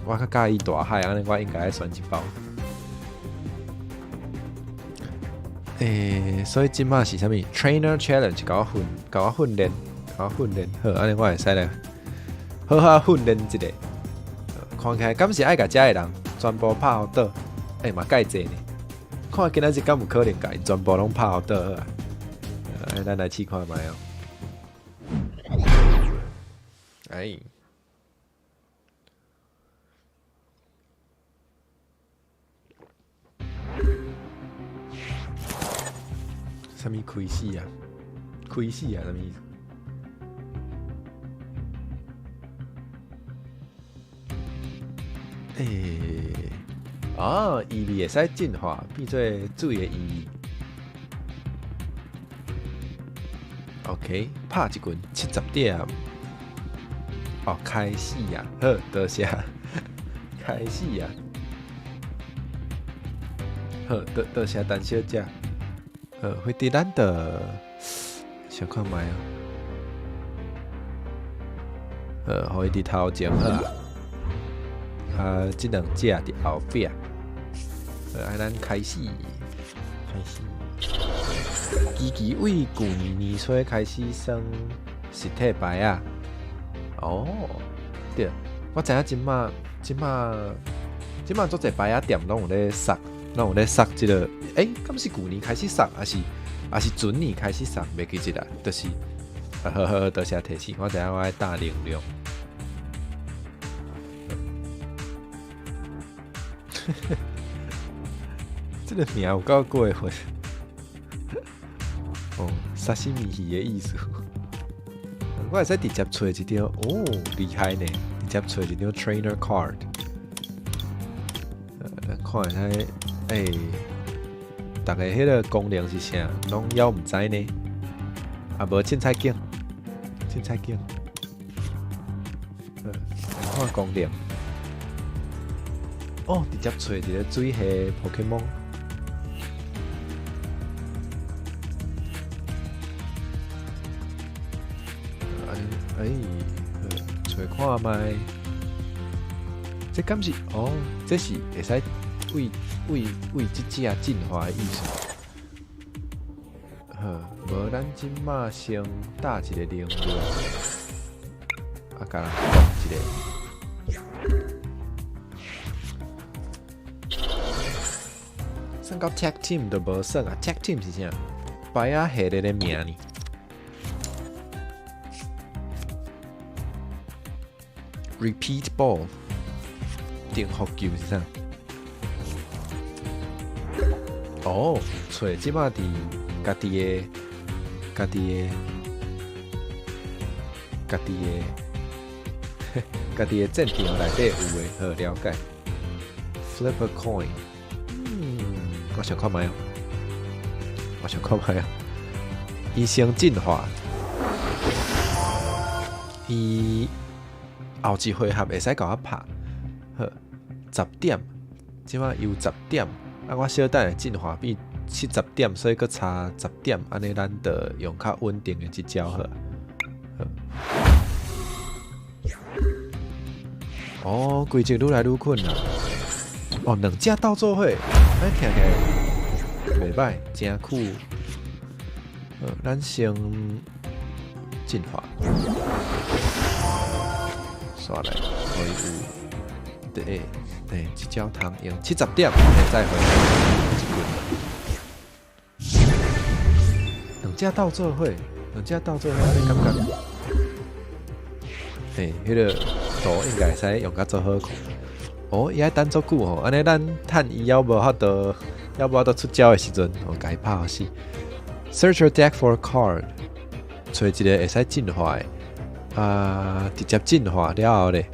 我較佮意大海，按呢我應該愛選一包。欸，所以這馬是啥物？Trainer Challenge，共我訓，共我訓練，共我訓練。好，按呢我會使來好好訓練一下。看起來敢是愛共遮的人全部拍予倒？欸，嘛蓋濟呢。看今仔日敢有可能共𪜶全部攏拍予倒好啊？來，咱來試看覓哦。哎，啥物開始啊？開始啊？啥物意思？欸，哦，伊味會使進化，變做水的伊味。OK，拍一拳70點。哦，開始啊！好，多謝。開始啊！好，多多謝陳小姐。飛佇咱的小看覓哦。好，予伊佇頭前好啊。啊，這兩隻佇後壁。好，啊，咱開始，開始。奇奇為舊年年初開始耍實體牌啊。哦，對，我知影這馬這馬這馬足濟牌仔店攏有咧送，攏有咧送這個。欸，敢是舊年開始送，抑是前年開始送，袂記得啦。就是，好好好，多謝提醒，我知影我愛打能量。這個名有夠過分。哦，沙西米魚的意思。我會使直接揣一張，哦，厲害呢！直接揣一張 trainer card。咱看下，欸，逐个彼个功能是啥，攏猶毋知呢。啊，無凊彩揀，凊彩揀。來看功能。哦，直接揣一个水系 Pokemon。哎，揣看覓，這敢是哦？這是會使為為為這隻進化的意思。好，無咱這馬先打一個能量，啊，共人講一下。算到 Tag Team 都無算啊！Tag Team 是啥？牌仔系列的名呢？Repeat ball，重複球是啥？哦，揣這馬佇家己的、家己的、家己的、家己的戰場內底有的，好了解。Flip a coin，嗯，我想看覓哦，我想看覓哦。伊先進化，伊。後一回合會使共我拍，好，十點，這馬有十點，啊，我小等下進化變70點，所以閣差十點，按呢咱就用較穩定的這招好。好。哦，規則愈來愈困難。哦，兩隻鬥做伙，按聽起來袂歹，誠酷。好，咱先進化。煞來，可以有，對，對，這招通用70點，再回一棍。兩隻鬥做伙，兩隻鬥做伙，按呢感覺，欸，彼个圖應該會使用甲做好看。哦，伊愛等足久吼，按呢咱趁伊猶無法度，猶無法度出招的時陣，哦，共伊拍予死。Search your deck for a card，揣一个會使進化的。啊！直接進化了後咧，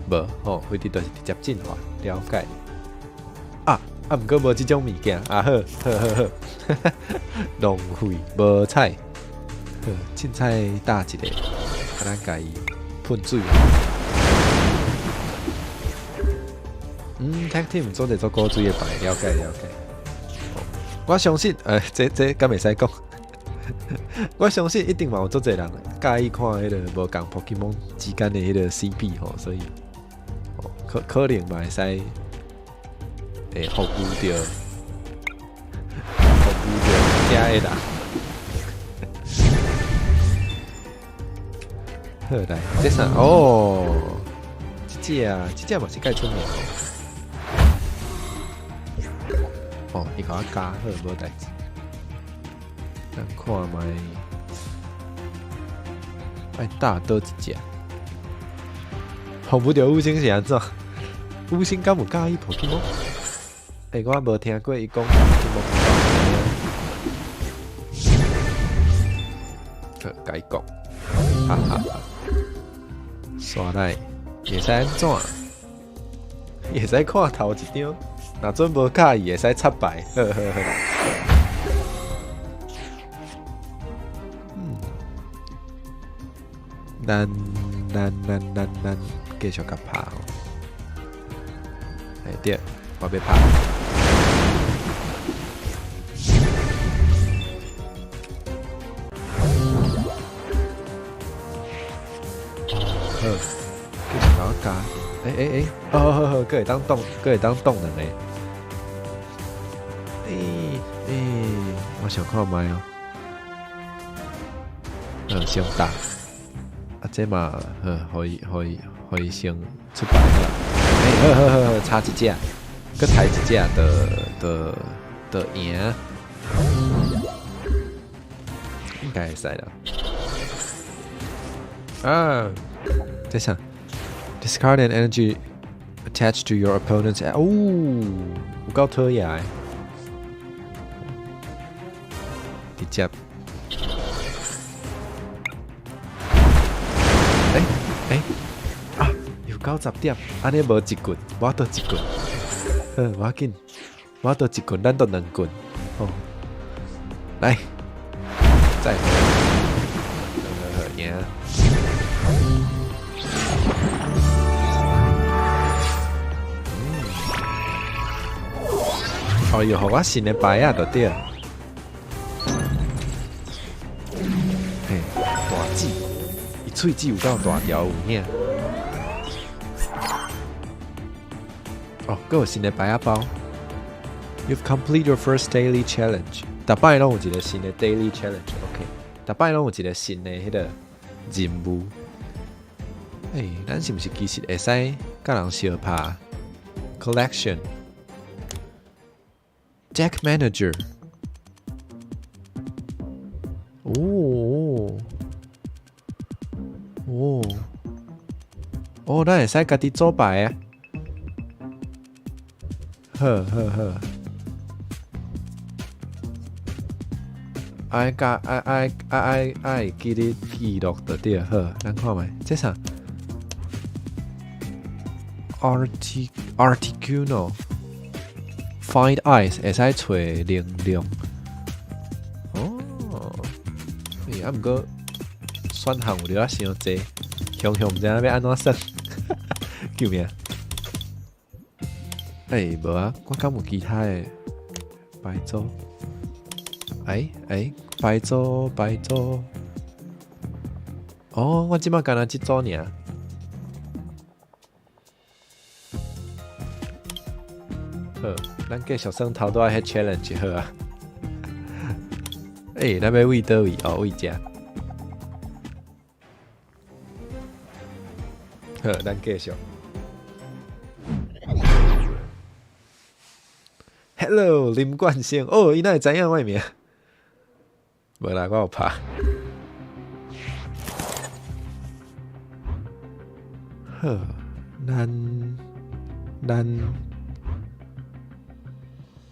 無吼，飛佇就是直接進化，了解。啊啊，毋過無這種物件，啊好，好好好，浪費無彩。好，凊彩打一个，啊，咱共伊噴水。嗯，Tag Team 做者做古錐的牌，了解了解。我相信，這這敢會使講？我相信一定嘛有足濟人佮意看彼個無仝 Pokemon 之間的彼個 CP 吼，所以可可能嘛會使會服務著，服務著遮的人。好來，這啥？哦，這隻啊，這隻嘛是蓋出名哦。哦，伊共我加好，無代誌。咱看覓，愛打佗一隻？服務著五星是按怎？五星敢有佮意 Pokemon？欸，我無聽過伊講 Pokemon。好，共伊講，哈哈哈。煞來會使按怎？會使看頭一張，若準無佮意會使插牌，呵呵呵。咱繼續共拍吼。欸對，我欲拍。好，繼續共我加。欸欸欸，哦好好，閣會當擋，閣會當擋兩个。欸欸，我想看覓哦。先打。啊，這嘛，好，予伊，予伊，予伊先出牌好。欸，好好好好，差一隻，閣刣一隻，就贏。應該會使啦。啊，這啥？Discard an energy attached to your opponent's。哦，有夠討厭的。直接。欸欸啊！有90點，按呢無一棍，我倒一棍。好，無要緊，我倒一棍，咱倒兩棍。好，來，再好，好好贏。哦，又予我新的牌仔就對。嘿，大舌，伊喙舌有夠大條有影。哦，閣有新的牌仔包。You've completed your first daily challenge。逐擺攏有一個新的 daily challenge，OK。逐擺攏有一個新的彼個任務。欸，咱是毋是其實會使佮人相拍？Collection。Deck Manager，哦哦哦，咱會使家己組牌啊！好好好，愛共愛愛愛愛愛記得記錄就對，好，咱看覓，這啥？Articuno。Find Ice 會使揣能量。哦，欸，啊毋過選項有著仔傷濟，雄雄毋知影欲按怎算，救命！欸，無啊，我敢有其他的牌組？欸欸，牌組牌組。哦，我這擺干焦這組爾。好，咱繼續算頭拄仔彼 challenge 好啊。欸，咱欲對佗位？哦，對遮。好，咱繼續。Hello，林冠生。哦，伊哪會知影我的名？無啦，我有拍。好，咱咱。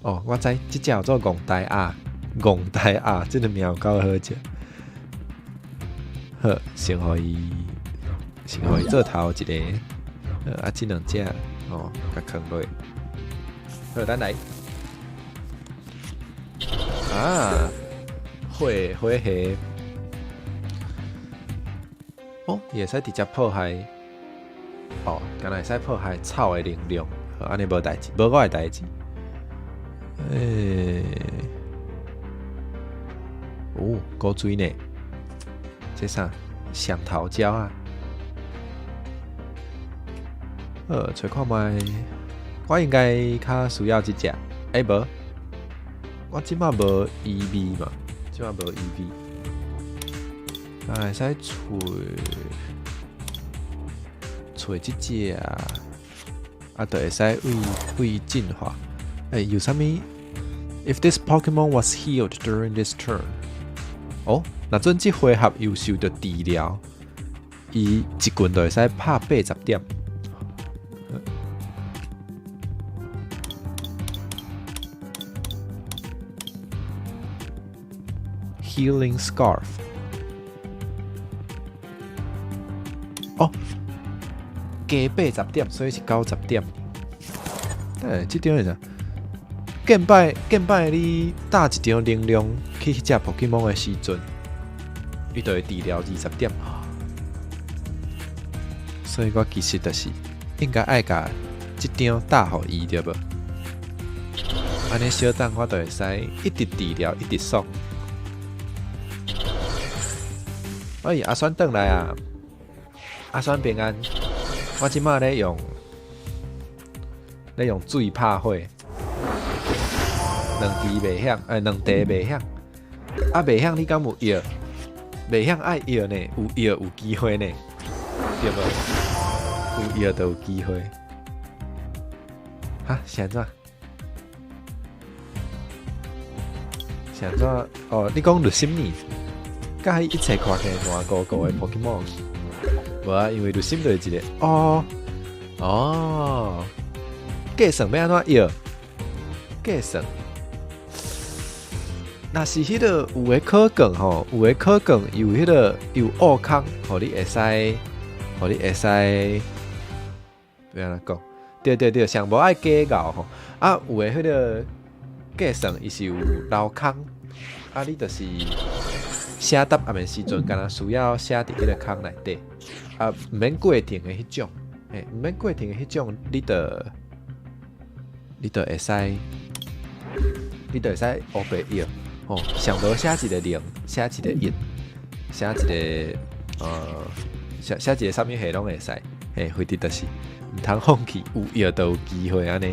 哦，我知，這隻叫做戇呆鴨，戇呆鴨，這个名有夠好食。好，先予伊，先予伊做頭一個，好啊，這兩隻哦，共囥落。好，咱來。啊，火火蟹，哦，伊會使直接破壞，哦，敢若會使破壞草的能量，好，按呢無代誌，無我的代誌。欸，哦，古錐呢？這啥？雙頭鳥啊？好，揣看覓，我應該較需要這隻。欸，無，我這擺無 EV 嘛，這擺無 EV，啊，會使揣揣這隻啊，啊，就會使對對進化。欸，有啥物？If this Pokemon was healed during this turn，哦，若準這回合有受著治療，伊一棍就會使拍80點。Healing Scarf。哦，加80點，所以是90點。欸，這張是啥？見擺見擺，你打一張能量去彼隻 Pokemon 的時陣，伊就會治療20點。所以我其實就是應該愛共這張打予伊對無？按呢小等我就會使一直治療，一直爽。哎，阿酸轉來啊！阿酸平安，我這馬咧用水拍火，兩支袂響，哎，兩塊袂響。啊，袂響你敢有藥？袂響愛藥呢，有藥有機會呢，對無？有藥就有機會。哈，是按怎？是按怎？哦，你講綠心呢？佮彼一切看起來爛糊糊的 Pokemon，無啊，因為綠心就是一個哦哦，計算欲按怎藥？計算，若是彼個有的可見吼，有的可見有彼個有奧空，予你會使，予你會使，欲按怎講？對對對，上無愛假𠢕吼，啊，有的彼個計算伊是有留空，啊，你就是。寫答案的時陣，敢若需要寫佇彼個空內底，啊，毋免過程的彼種，嘿，毋免過程的彼種，你就會使烏白藥，吼，上無寫一個零，寫一個一，寫一個寫一個啥物貨攏會使，嘿，反正就是毋通放棄，有藥就有機會按呢。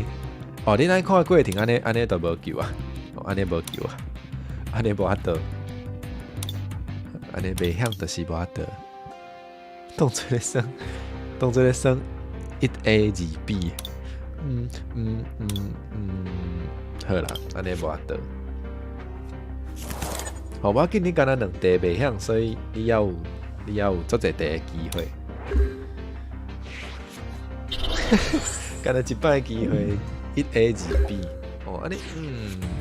哦，你愛看過程按呢，按呢就無救啊，按呢無救啊，按呢無法度。按呢袂曉就是無法度，當做咧算，當做咧算1 A 2 B，好啦，按呢無法度。好，無要緊，你敢若兩塊袂曉，所以你猶有足濟塊的機會。敢若一擺機會，1 A 2 B，哦，按呢，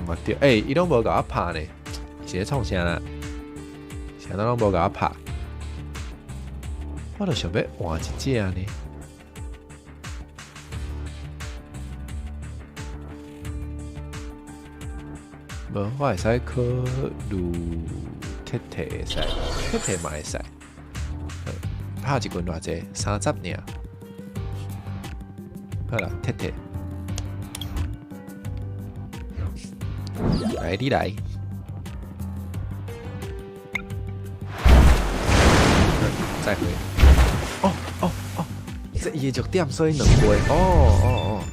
嘛對，欸，伊攏無共我拍呢，是咧創啥啦？啥都攏無共我拍，我就想欲換一隻呢。無，我會使考慮鐵體會使，鐵體嘛會使。拍一群偌濟，30爾。好啦，鐵體。來，你來。再會。哦哦哦，這伊的弱點，所以兩倍。哦哦哦。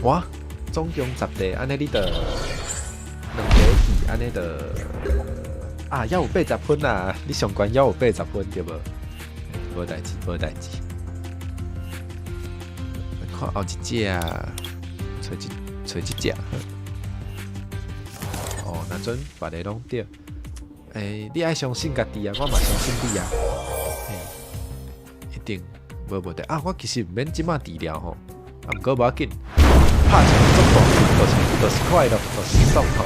哇，總共10塊，按呢你就兩塊去，按呢就啊，猶有80分啊！你上懸猶有八十分對無？無代誌，無代誌。看後一隻，揣這隻。哦，若準別个攏對。欸，你愛相信家己啊，我嘛相信你啊。嘿，一定無問題啊！我其實毋免這馬治療吼，啊，毋過無要緊，拍一個足大就是快樂，就是爽吼。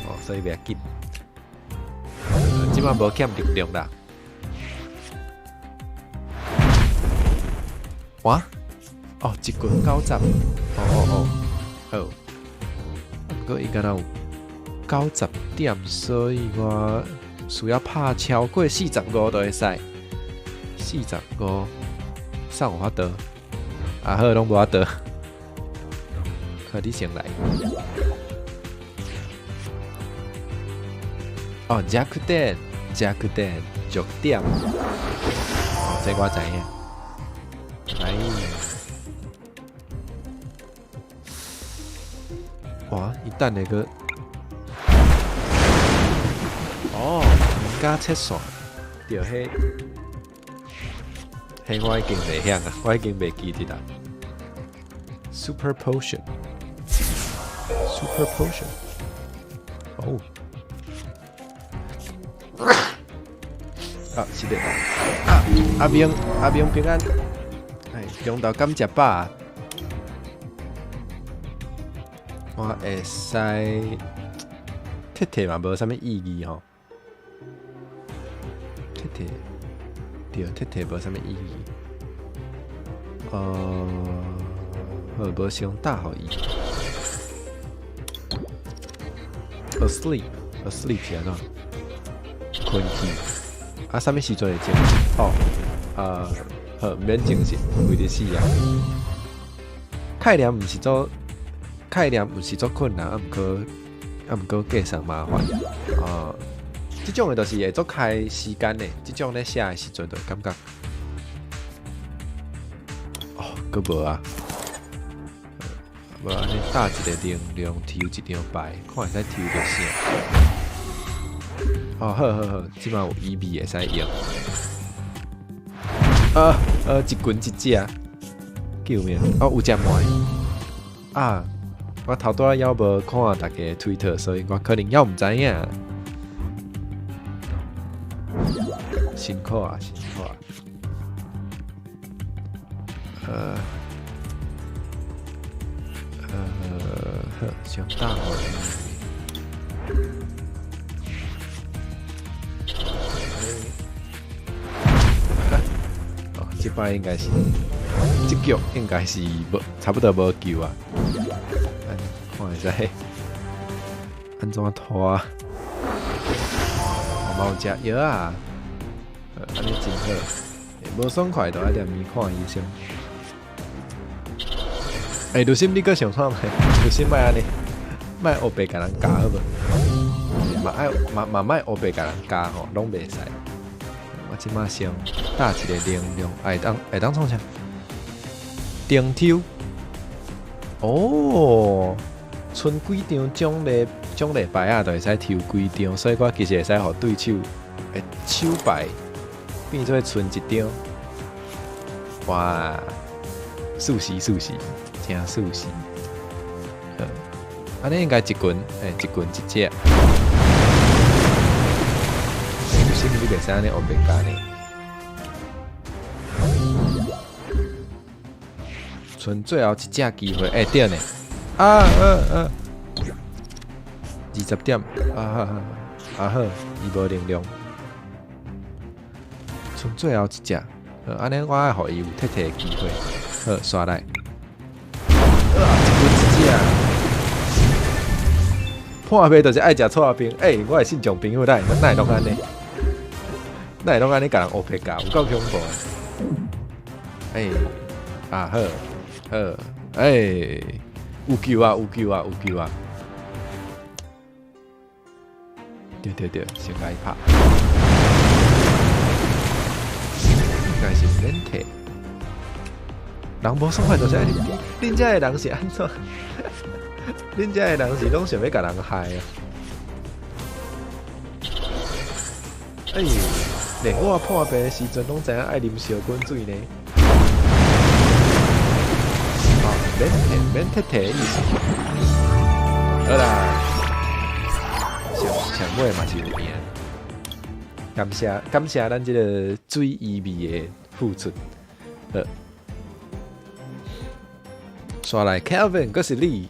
哦，所以袂要緊。這馬無欠力量啦。哇！哦，一群90，哦哦哦，好。毋過伊敢若有90點，所以我需要拍超過45就會使。45，啥有法度？啊好，攏無法度。好，你先來。哦，弱點，弱點，弱點。哦，這我知影。來。哇！伊等下閣。哦，毋敢切線，對，彼我已經袂曉啊，我已經袂記得啦。Super Potion，Super Potion，哦，啊，是的，啊，阿明，阿明平安，哎，中晝敢食飽？我會使鐵體嘛，無啥物意義吼。鐵體，對，鐵體無啥物意義。好，無先打予伊。Asleep，asleep 是按怎？睏去。啊，啥物時陣會精神？哦，好，毋免精神，為著死啊！概念毋是做概念毋是足困難，啊毋過計算麻煩。哦，這種的就是會足開時間的，這種咧寫的時陣就會感覺，哦，閣無啊，無按呢搭一个能量抽一張牌，看會使抽著啥？哦，好好好，這擺有 EV 會使用。一群一隻，救命！哦，有食糜啊！我頭拄仔猶無看大家推特，所以我可能猶毋知影。辛苦啊，辛苦啊！好，先打予伊。哦，這擺應該是，這局應該是無差不多無救啊！看會使按怎拖？我嘛有食藥啊，按呢真好。無爽快就愛踮咪看醫生。欸，盧心，你閣想看覓？盧心莫按呢，莫烏白共人教好無？嘛愛嘛嘛莫烏白共人教吼，攏袂使。我這擺先搭一个能量，會當創啥？中抽。哦，賰幾張獎勵牌仔，就會使抽幾張，所以我其實會使予對手的手牌變做賰一張。哇，舒適舒適，真舒適。好，按呢應該一群，欸，一群一隻。是毋你袂使按呢烏白教呢？賰最後一隻機會，欸，對呢。啊啊啊！20點，啊啊啊好，伊無能量。賰最後一隻，按呢我愛予伊有退退的機會。好，刷來。啊，一群一隻。破病就是愛食剉冰，欸，我的信眾朋友哪會哪會攏按呢？哪會攏按呢共人烏白教，有夠恐怖的。欸，啊好，好，欸，有救啊，有救啊，有救啊！對對對，先共伊拍。應該是毋免退。人無爽快就是愛啉啉遮的人是按怎？恁遮的人是攏想欲共人害啊？欸，連我破病的時陣攏知影愛啉燒滾水呢。哦，免退免退退的意思。好啦，上上尾嘛是有贏。感謝感謝咱這个水伊味的付出。好，刷來 Kelvin，閣是你。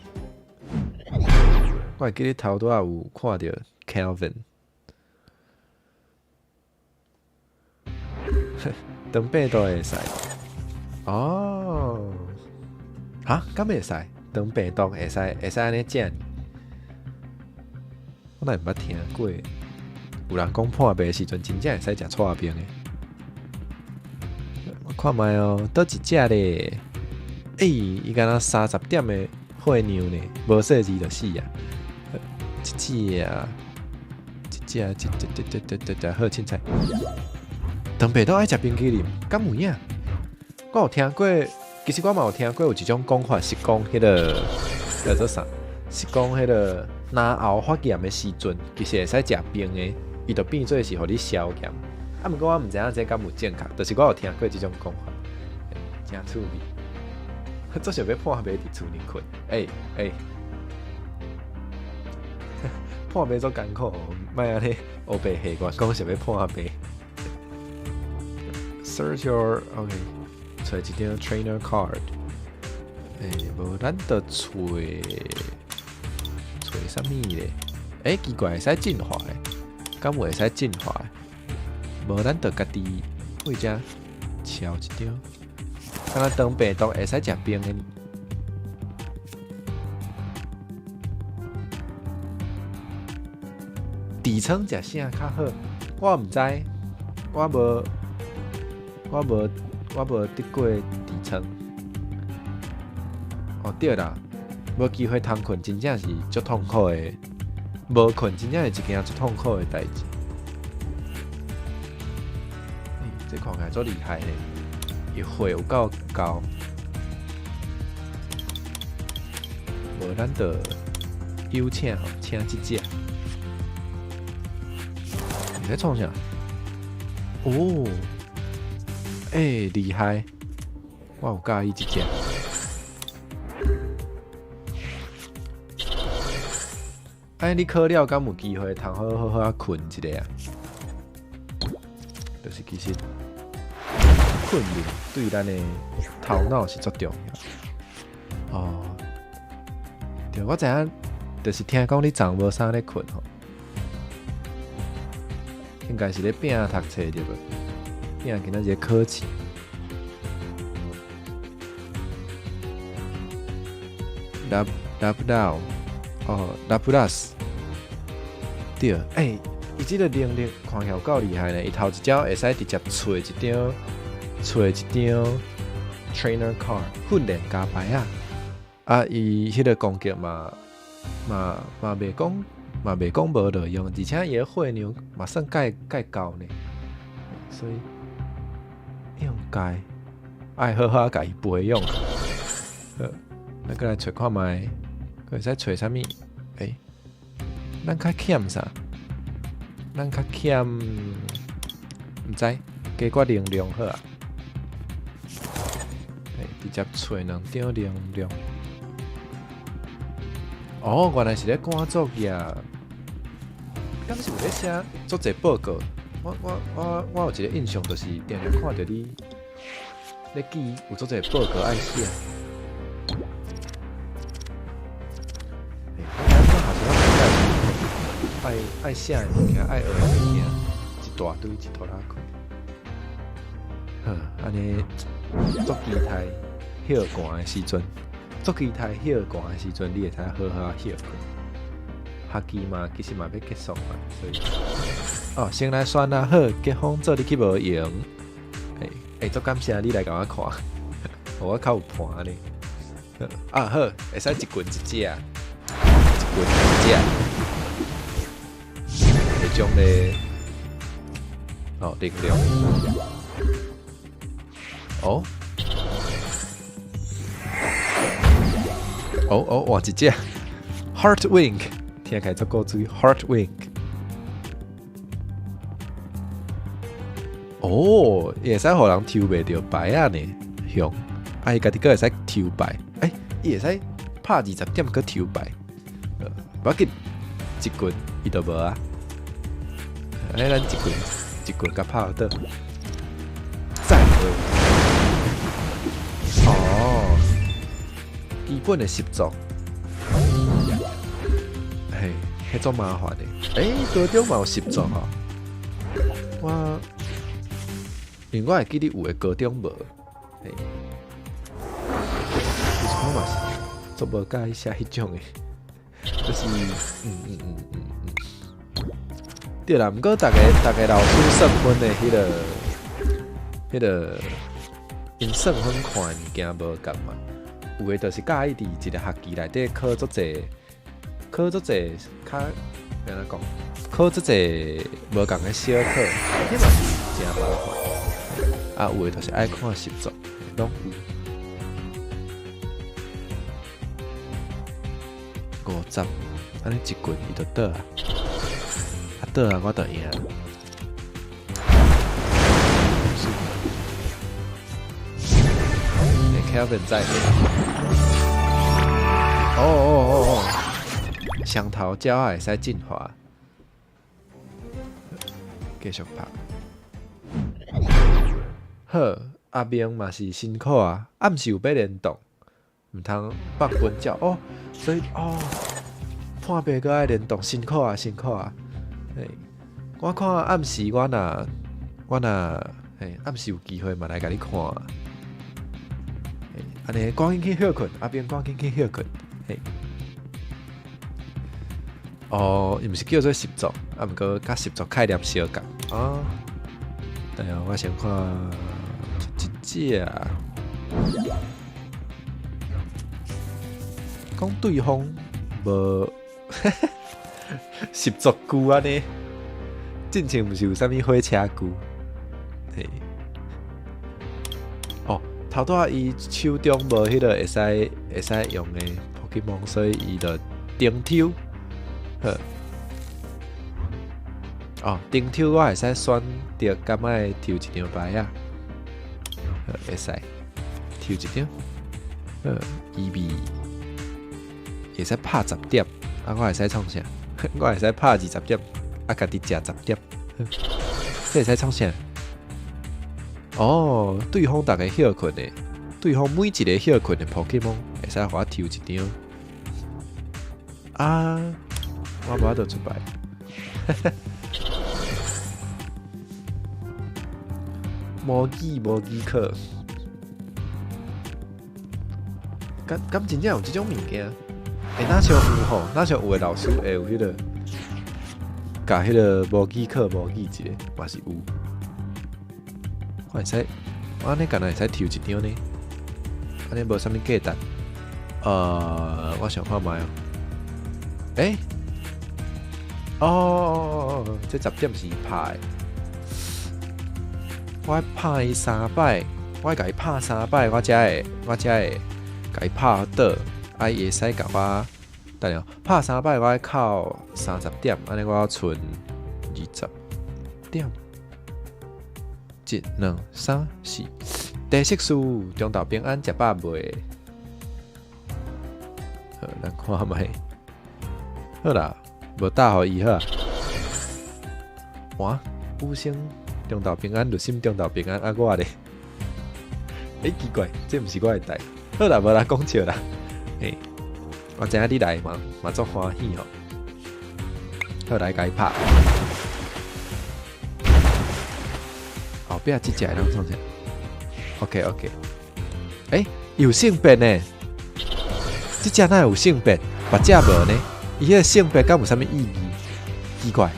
我會記得頭拄仔有看著 Kelvin。長病毒會使？哦，哈，敢會使？長病毒會使會使按呢食？我哪會毋捌聽過？有人講破病的時陣，真正會使食剉冰的。我看覓哦，佗一隻咧？欸，伊敢若30點的血量呢，無細字就死啊！一隻，一隻，一隻，一隻，一隻，好凊彩。長病毒愛食冰淇淋，敢有影？我有聽過，其實我嘛有聽過有一種講法是講彼个叫做啥？是講彼个嚨喉發炎的時陣，其實會使食冰的，伊就變做是予你消炎。啊，毋過我毋知影這敢有正確，就是我有聽過這種講法，真趣味。做想欲破病佇厝裡睏，欸欸，破病足艱苦，莫按呢烏白下我講想欲破病。Search your OK，揣一張 trainer card。欸，無咱就揣揣啥物咧？欸，奇怪，會使進化的，敢有會使進化的？無咱就家己對遮敲一張。敢若長病毒會使食冰的。痔瘡食啥較好？我毋知。我無得過痔瘡。哦對啦，無機會通睏，真正是足痛苦的。無睏真正是一件足痛苦的代誌。欸，這看起來足厲害咧，伊血有夠高。無咱就有請吼，請這隻。你在創啥？哦，欸，厲害！我有佮意這隻。哎，你考了敢有機會通好好好仔睏一下啊？就是其實睏眠對咱的頭腦是足重要。哦，對，我知影，就是聽講你昨無啥咧睏吼，應該是咧拼讀冊對無？拼今仔日考試。拉拉布拉，哦，拉布拉斯，對，欸，伊這個能力看起來有夠厲害呢！伊頭一招會使直接揣一張，揣一張 trainer card 訓練家牌仔。啊，伊彼個攻擊嘛嘛嘛袂講嘛袂講無路用，而且伊的血量嘛算蓋蓋夠呢，所以應該愛好好共伊培養。好，咱閣來揣看覓，閣會使揣啥物？欸，咱較欠啥？咱較欠，毋知，加寡能量好啊。欸，直接揣兩張能量。哦，原來是咧趕作業。敢是有咧寫足濟報告？我有一個印象，就是定定看著你咧記有足濟報告愛寫。欸，我感覺好像愛愛寫的物件，愛學的物件，一大堆一拖拉庫。好，按呢足期待歇寒的時陣，足期待歇寒的時陣，你會使好好歇睏。學期嘛，其實嘛欲結束嘛，所以哦，先來選啦，好，結婚做你去無閒。欸欸，足感謝你來共我看，予我較有伴呢。啊好，會使一群一隻，一群一隻。彼種咧，哦，能量。哦，哦哦，換一隻，Heart Wing，聽起來足古錐，Heart Wing。哦，伊會使予人抽袂著牌仔呢，雄，啊，伊家己閣會使抽牌，欸，伊會使拍20點閣抽牌，無要緊，一棍伊就無啊。按呢咱一棍一棍共拍倒，再會。哦，基本的習作，嘿，彼足麻煩的。欸，高中嘛有習作吼，我因為我會記得有的高中無，嘿，其實我嘛是足無佮意寫彼種的，就是對啦，毋過逐个逐个老師算分的彼個，𪜶算分看的物件無仝嘛，有的就是佮意佇一個學期內底考足濟，考足濟較按怎講，考足濟無仝的小考，彼嘛是誠麻煩。啊，有的就是愛看習作，攏有。50，按呢一棍伊就倒啊，啊倒啊，我就贏。是。欸，Kelvin 在。哦哦哦哦，雙頭鳥仔會使進化。繼續拍。好，阿明嘛是辛苦啊，暗時有欲連動，毋通放分鳥哦，所以哦，破病閣愛連動，辛苦啊，辛苦啊。嘿，我看暗時我若嘿，暗時有機會嘛來共你看。嘿，按呢趕緊去歇睏，阿明趕緊去歇睏。嘿，哦，伊毋是叫做習作，啊毋過佮習作概念相仝啊。等下我先看這隻，講對方無習作具按呢，進前毋是有啥物火車具？嘿，哦，頭拄仔伊手中無彼個會使用的 Pokemon，所以伊就停抽。好，哦，停抽我會使選擇敢愛抽一張牌仔，好，會使抽一張，好，EV 會使拍十點，啊，我會使創啥？我會使拍20點，啊，家己食十點，這會使創啥？哦，對方逐个歇睏的，對方每一个歇睏的 Pokemon 會使予我抽一張，啊，我無法度出牌。無記無記課，敢真正有這種物件？欸，若像有吼，若像有的老師會有彼個，共彼個模擬課模擬一下，嘛是有。我會使，我按呢敢若會使抽一張呢？按呢無啥物價值。我想看覓哦。欸？哦，這十點是拍的。我愛拍伊三擺，我愛共伊拍三擺，我才會共伊拍倒。啊，伊會使共我，等下拍三擺，我愛扣30點，按呢我賰20點。一、兩、三、四，第色數中晝平安，食飽未？好，咱看覓。好啦，無打予伊好。哇，五星中晝平安，律心中晝平安，啊我咧？欸，奇怪，這毋是我的代。好啦，無啦，講笑啦。欸，我知影你來嘛，嘛足歡喜吼。好，來共伊拍。後壁這隻會當創啥？OK OK。欸，有性別呢？這隻哪會有性別？別隻無呢？伊彼個性別敢有啥物意義？奇怪，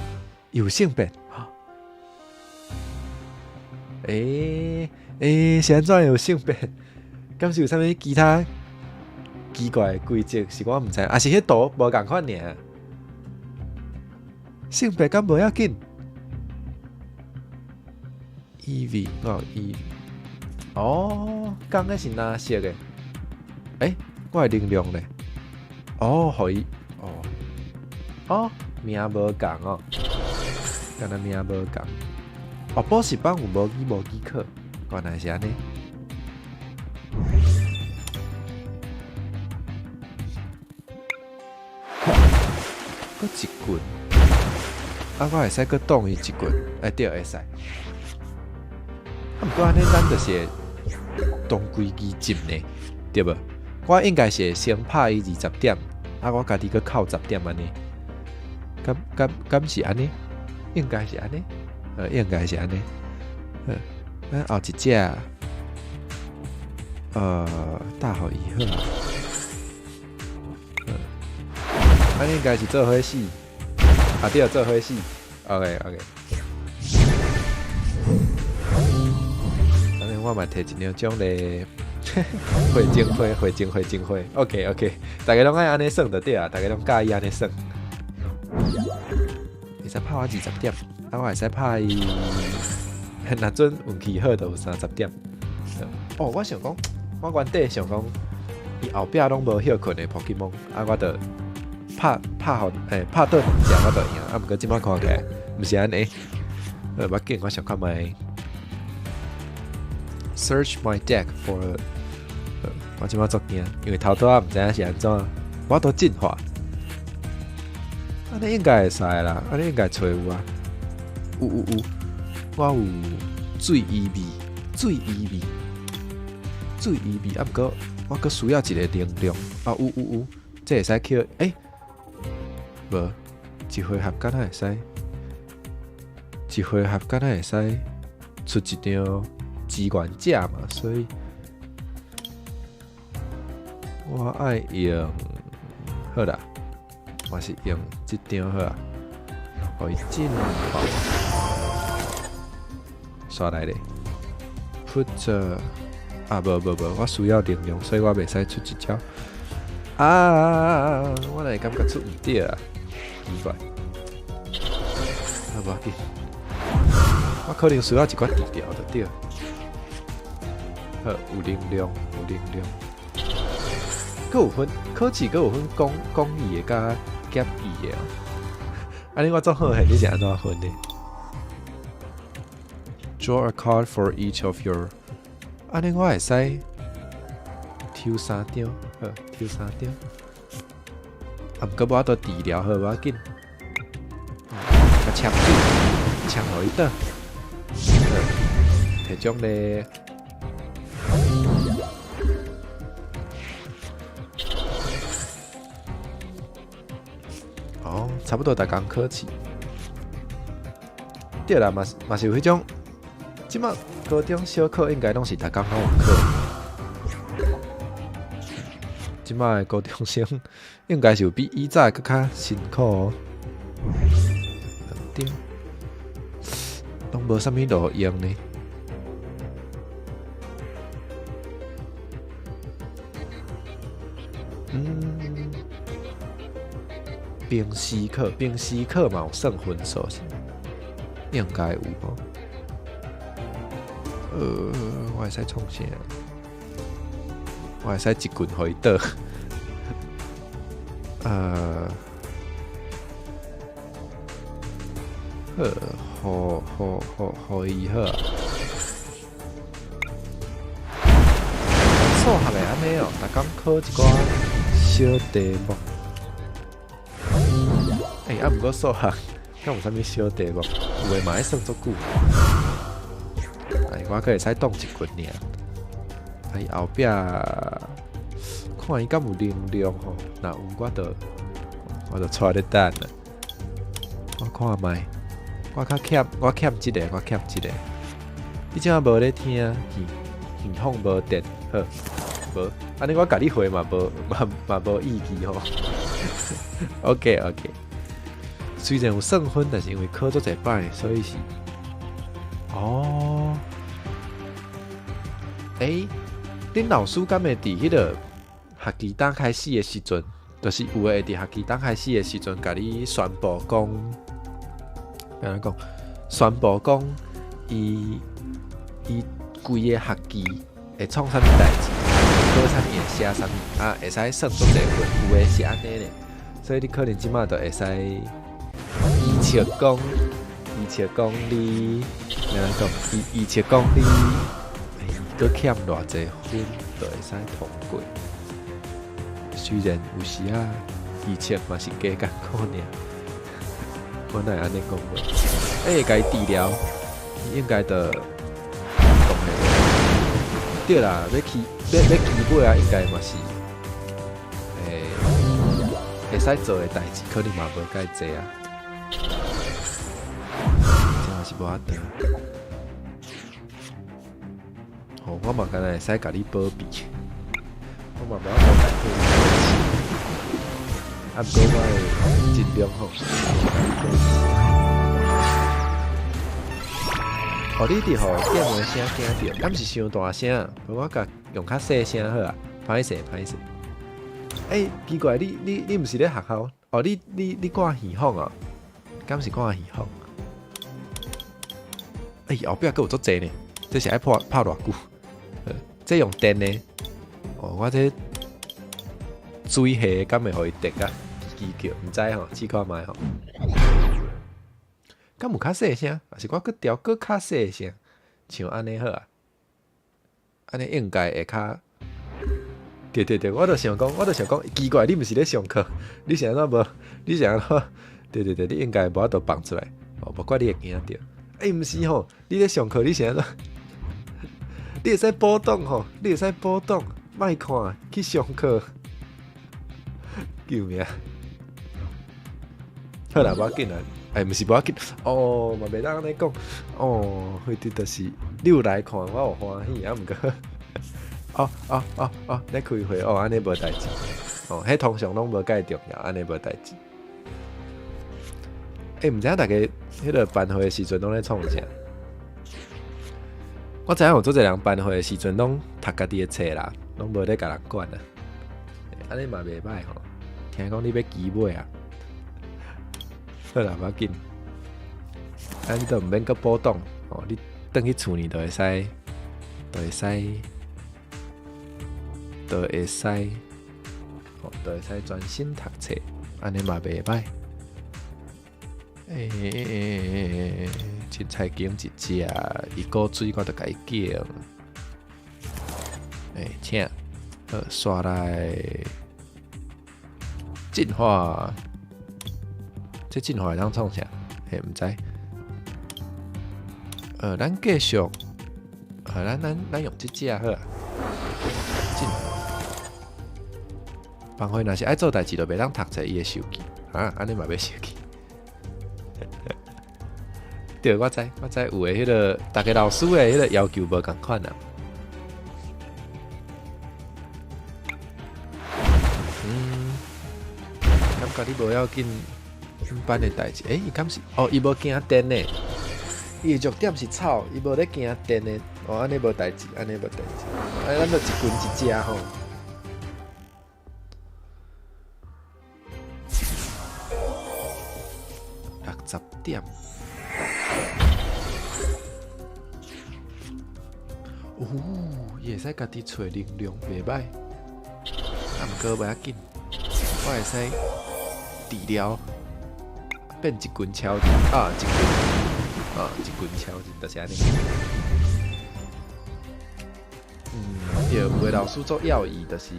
有性別？欸欸，是按怎有性別？敢是有啥物其他奇怪的規則？是我毋知，抑是彼圖無仝款爾？性別敢無要緊？EV 我有 E，哦，講的是藍色的？欸，我的能量咧？哦，予伊，哦，哦，名無仝哦，敢若名無仝。哦，補習班有模擬模擬課，原來是按呢。閣一棍，啊，我會使閣擋伊一棍，欸對，會使。啊，毋過按呢，咱就是會同歸於盡呢，對無？我應該是會先拍伊20點，啊，我家己閣扣十點按呢。敢是按呢？應該是按呢？應該是按呢。好，咱後一隻，打予伊好啊。按呢應該是做伙死，啊對，做伙死。OK OK。按呢我嘛摕一張獎勵，火精花，火精火精花。OK OK，逐家攏愛按呢算就對啊，逐家攏佮意按呢算。會使拍我20點，啊我會使拍伊，若準運氣好就有30點。哦，我想講，我原底想講，伊後壁攏無歇睏的 Pokemon，啊我就拍拍予，欸，拍倒兩隻我就贏，啊毋過這擺看起來毋是按呢。無要緊，我想看覓。Search my deck for，我這擺足驚，因為頭拄仔毋知影是按怎，我都進化。按呢應該會使啦，按呢應該揣有啊。有有有，我有水伊味，水伊味，水伊味，啊毋過我閣需要一個能量。啊有有有，這會使捡，欸，無，一回合敢若會使，一回合敢若會使出一張支援者嘛，所以我愛用，好啦，我是用這張好啊，予伊進化。煞來咧，put 啊，無無無，我需要能量，所以我袂使出這招。啊！我來感覺出毋對啊，奇怪。啊，無要緊，我可能需要一寡治療就對。好，有能量，有能量。閣有分考試，閣有分講講義的佮夾義的哦。按呢我總好奇你是按怎分的？Draw a card for each of your。按呢我會使抽三張，好，抽三張。啊，毋過無法度治療，好，無要緊。共簽水，簽予伊倒。好，提獎咧。哦，差不多逐工考試。對啦，嘛是嘛是有彼種，這馬高中小考應該攏是逐工攏有考。這馬的高中生應該是有比以早閣較辛苦哦。對，攏無啥物路用呢。嗯，平時考，平時考嘛有算分數是？應該有吼。我會使創啥？我會使一棍予伊倒。好，好，好，好，予伊好啊。數學會按呢哦，逐工考一寡小題目。欸，啊，毋過數學敢有啥物小題目？有的嘛愛算足久。哎，我閣會使擋一棍爾。啊，伊後壁看伊敢有能量吼，若有我就跩咧等啦。我看覓，我較欠，我欠這個，我欠這個。你這馬無咧聽，耳耳風無電，好，無，按呢我共你回嘛無，嘛嘛無意義吼。OK OK，雖然有算分，但是因為考足濟擺，所以是，哦，欸，恁老師敢會佇彼個學期剛開始的時陣，就是有的會佇學期剛開始的時陣，共你宣布講，按怎講？宣布講，伊伊規个學期會創啥物代誌，考啥物，會寫啥物，啊，會使算足濟分，有的是按呢咧，所以你可能這馬就會使預測講，預測講你，按怎講？預預測講你，欸，閣欠偌濟分，就會使通過。雖然有時仔預測嘛是加艱苦爾，我哪會按呢講話？欸，共伊治療，伊應該就當然對啦，欲起欲欲基本啊，應該嘛是，欸，會使做的代誌，可能嘛無介濟啊。這嘛是無法度。吼，我嘛敢若會使共你保庇，我嘛無法度代替你考試。啊，毋過我會盡量吼，共你保庇。哦，你佇予電話聲驚著，敢是傷大聲？無我共用較細聲好啊，歹勢歹勢。欸，奇怪，你你你毋是咧學校？哦，你你你掛耳風哦？敢是掛耳風？欸，後壁閣有足濟呢，這是愛拍拍偌久？這用電的。哦，我這水下敢會予伊電甲吱吱叫？毋知吼，試看覓吼。敢有較細聲？抑是我閣調閣較細聲？像按呢好啊？按呢應該會較。對對對，我就想講，我就想講，奇怪，你毋是咧上課？你是按怎無？你是按怎？對對對，你應該無法度放出來，哦，無怪你會驚著。欸，毋是吼，你咧上課，你是按怎？你會使補檔吼，你會使補檔，莫看去上課。救命！好啦，無要緊啦，欸，毋是無要緊，哦，嘛袂當按呢講，哦，反正就是你有來看，我有歡喜，啊，毋過，哦哦哦哦，咧開會哦，按呢無代誌，哦，彼通常攏無介重要，按呢無代誌。欸，毋知影逐家彼個班會的時陣攏咧創啥？我知影有足濟人班會的時陣，攏讀家己的冊啦，攏無咧共人管啊。按呢嘛袂䆀吼，聽講你欲機尾啊？好啦，無要緊，啊你都毋免閣補檔吼，你轉去厝呢就會使，就會使，就會使，吼，就會使專心讀冊，按呢嘛袂䆀。欸，凊彩揀一隻，伊古水我就共伊揀。欸，請，好，煞來進化，這進化會當創啥？嘿，毋知。咱繼續，咱用這隻好啊。進化。班會若是愛做代誌，就袂當讀冊，伊會生氣。啊，按呢嘛欲生氣。對，我知，我知，有的彼个，逐个老師的彼个要求無仝款啊。嗯，感覺你無要緊，阮班的代誌，欸，伊敢是？哦，伊無驚電呢。伊的弱點是草，伊無咧驚電的。哦，按呢無代誌，按呢無代誌。哎，咱就一群一隻吼。60點。哦，伊會使家己揣能量，袂䆀。啊，毋過袂要緊，我會使治療，變一群超人啊，一群啊，一群超人就是按呢。嗯，對，有的老師做要伊，就是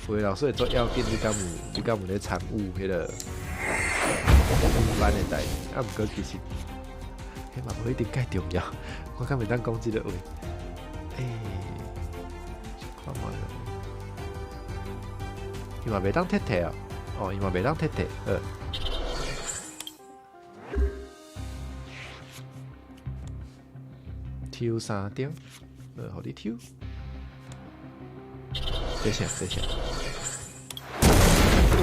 有的老師會做要緊，你敢有？你敢有咧參與彼个班的代誌？啊，毋過其實，彼嘛無一定蓋重要。我敢會當講這个話？欸，看覓哦，伊嘛袂當撤退哦，哦，伊嘛袂當撤退，好。抽三張，好，予你抽。這啥？這啥？哦，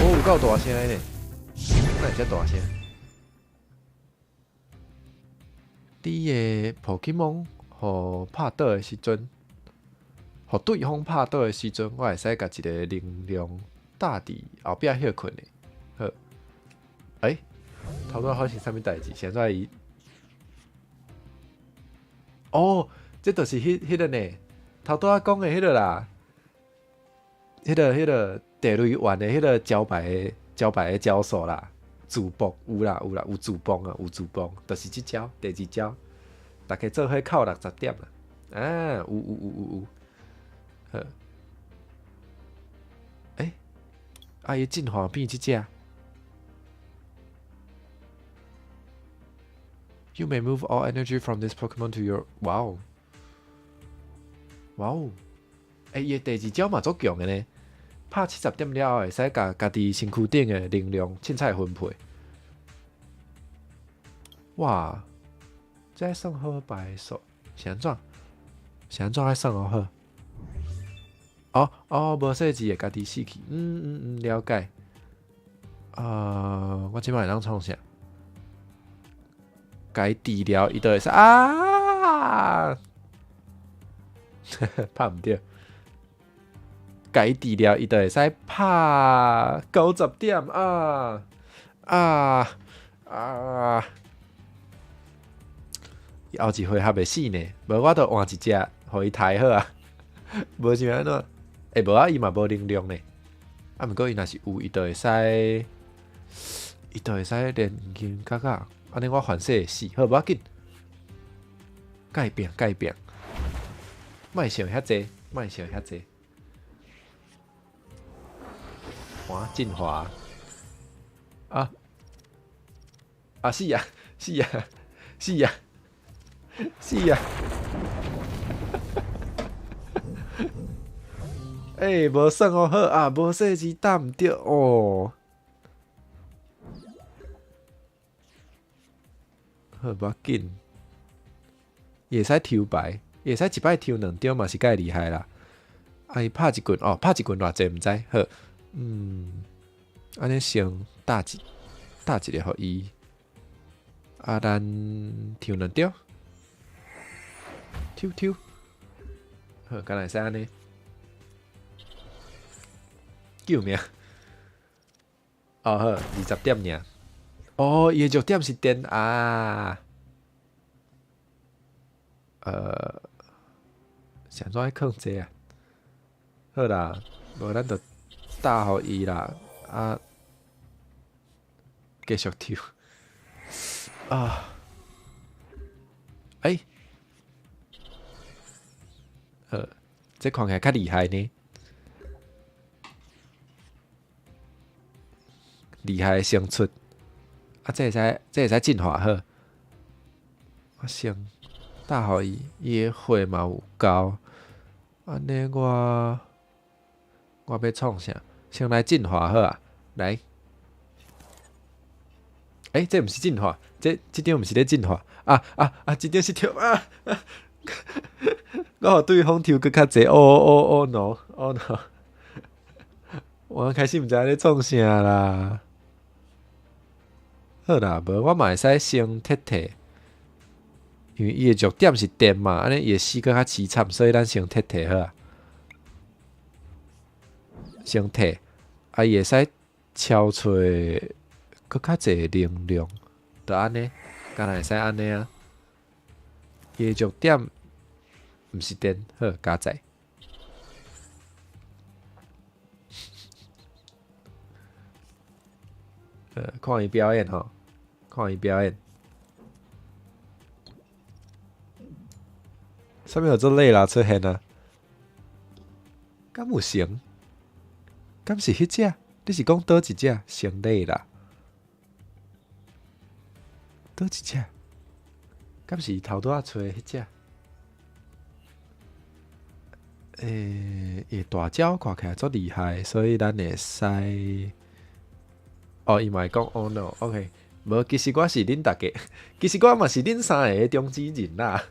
哦，有夠大聲呢！哪會遮大聲？你的寶可夢予拍倒的時陣，予對方拍倒的時陣，我會使共一个能量搭佇後壁歇睏的。好，欸，頭拄仔發生啥物代誌？現在伊，哦，這就是彼彼个呢，頭拄仔講的彼个啦，彼个彼个地雷丸的彼个招牌的招牌的招數啦，自爆有啦有啦有自爆啊有自爆，就是這招第二招，逐家做伙扣60點啦，啊有有有有有，好，欸，啊伊進化變這隻。You may move all energy from this Pokemon to your 哇哦，哇哦，欸，伊的第二招嘛足強的呢，拍70點了後會使共家己身軀頂的能量凊彩分配。哇，這算好牌數，是按怎？是按怎愛算好？哦哦，無設置會家己死去，嗯嗯嗯，了解。啊，我這擺會當創啥？共伊治療，伊就會使啊，拍毋著。共伊治療，伊就會使拍90點啊啊啊！伊後一回合會死呢，無我就換一隻，予伊刣好啊。無是按怎？欸，無啊，伊嘛無能量呢。啊，毋過伊若是有，伊就會使，伊就會使連金角仔。按呢我反勢會死，好無要緊，改變改變，莫想遐濟，莫想遐濟，哇，進化啊啊死啊死啊死啊死啊！欸，無算好好啊，無設置打毋著哦。好，無要緊，伊會使抽牌，伊會使一擺抽兩張嘛是蓋厲害啦。啊，伊拍一棍哦，拍一棍偌濟毋知。好，嗯，按呢先打一打一个予伊，啊，咱抽兩張，抽抽，好，敢會使按呢？救命！哦好，20點爾。哦，伊的弱點是電啊。是按怎去控制啊？好啦，無咱就打予伊啦。啊，繼續抽。啊！欸，好，這看起來較厲害呢。厲害的勝出。啊，這會使進化好。我先打予伊，伊的血嘛有夠。按呢我欲創啥？先來進化好啊，來。欸，這毋是進化，這張毋是咧進化。啊啊啊！這張是抽啊！我予對方抽閣較濟，哦哦哦 no，哦 no！我開始毋知影咧創啥啦。好啦，無我嘛會使先撤退，因為伊的弱點是電嘛，按呢伊會死閣較淒慘，所以咱先撤退好啊。先退，啊伊會使超出閣較濟能量，就按呢，敢若會使按呢啊。伊的弱點毋是電，好加載。看伊表演吼，看伊表演。啥物叫做累啦出現啊？敢有成？敢是彼隻？你是講佗一隻先累啦？佗一隻？敢是伊頭拄仔揣的彼隻？伊大招看起來足厲害，所以咱會使。哦，伊嘛會講 Oh no，OK，無，其實我是恁逐家，其實我嘛是恁三个的中之人啦。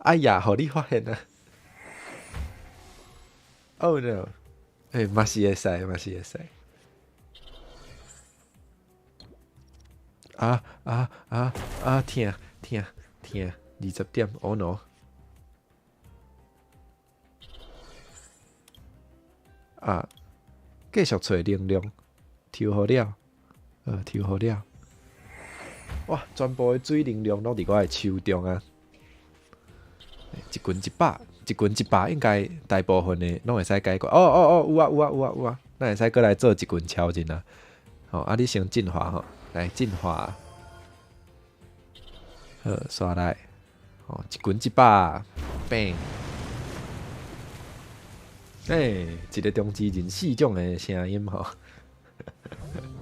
哎呀，予你發現啊！Oh no，欸，嘛是會使，嘛是會使。啊啊啊啊！疼疼疼！20點，Oh no！啊！繼續揣能量，抽好了，抽好了。哇！全部的水能量攏佇我的手中啊！一群一百，一群一百，應該大部分的攏會使解決。哦哦哦，有啊有啊有啊有啊，咱會使閣來做一群超人啊！吼，啊你先進化吼，來進化。好，刷來，吼，一群一百，bang！欸，一个中之人四種的聲音吼，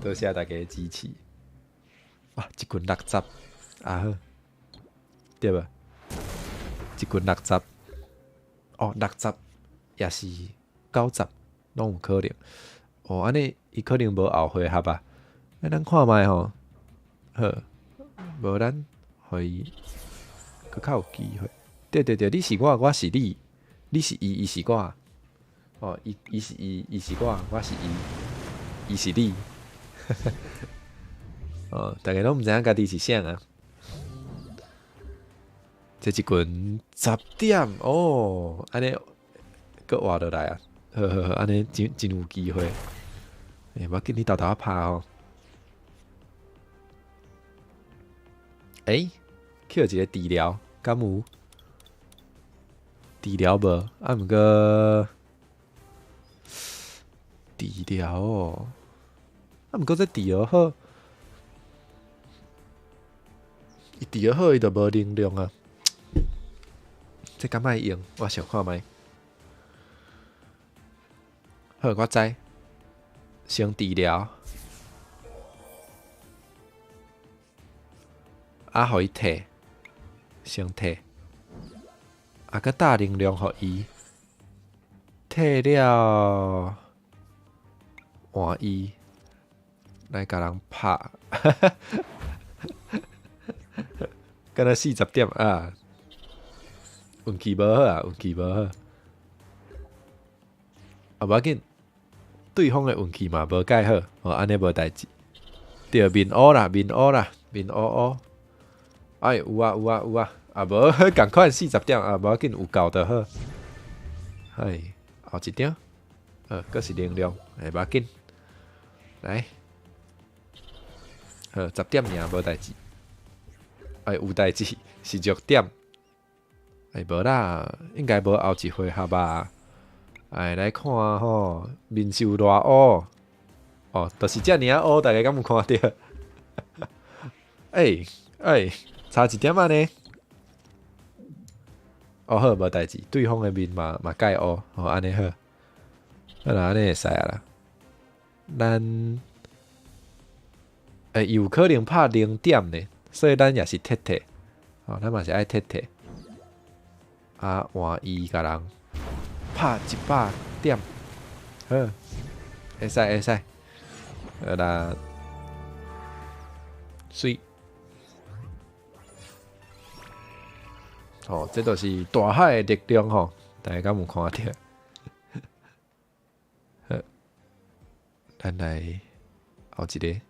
多謝大家的支持。哇，一群60，啊好，對無？一群六十，哦，六十也是90，攏有可能。哦，按呢伊可能無後回合啊。啊，咱看覓吼，好，無咱予伊閣較有機會。對對對，你是我，我是你，你是伊，伊是我。哦，伊是伊，伊是我，我是伊，伊是你。哦，逐家攏毋知影家己是啥啊？這一群10點哦，按呢閣活落來啊！好好好，按呢真真有機會。欸，無要緊，你沓沓仔拍哦。欸，去予一个治療，敢有？治療無？啊，毋過治療哦，啊，毋過這治療好，伊治療好，伊就無能量啊。這敢愛用？我想看覓。好，我知。先治療，啊，予伊退，先退，啊，閣大能量予伊，退了換伊來共人拍，敢若40點啊，運氣無好啊，運氣無好，啊，無要緊。對方的運氣嘛無蓋好，哦，按呢無代誌。對，面烏啦，面烏啦，面烏烏。哎，有啊有啊有啊，啊無，仝款40點啊，無要緊，有夠就好。嘿，後一張，閣是能量，欸，無要緊。來，好，10點爾無代誌。欸，有代誌，是6點。欸，無啦，應該無後一回合吧？哎，來看吼，面是有偌烏？哦，就是遮爾仔烏，大家敢有看著？欸欸，差一點仔呢。哦好，無代誌，對方的面嘛蓋烏，哦按呢好，好啦，按呢會使啊啦。咱欸，有可能拍0點呢，所以咱也是撤退，哦，咱嘛是愛撤退。啊，換伊共人拍100點，好，會使會使，好啦，媠。哦，這就是大海的力量吼，大家敢有看著？好，咱來後一个。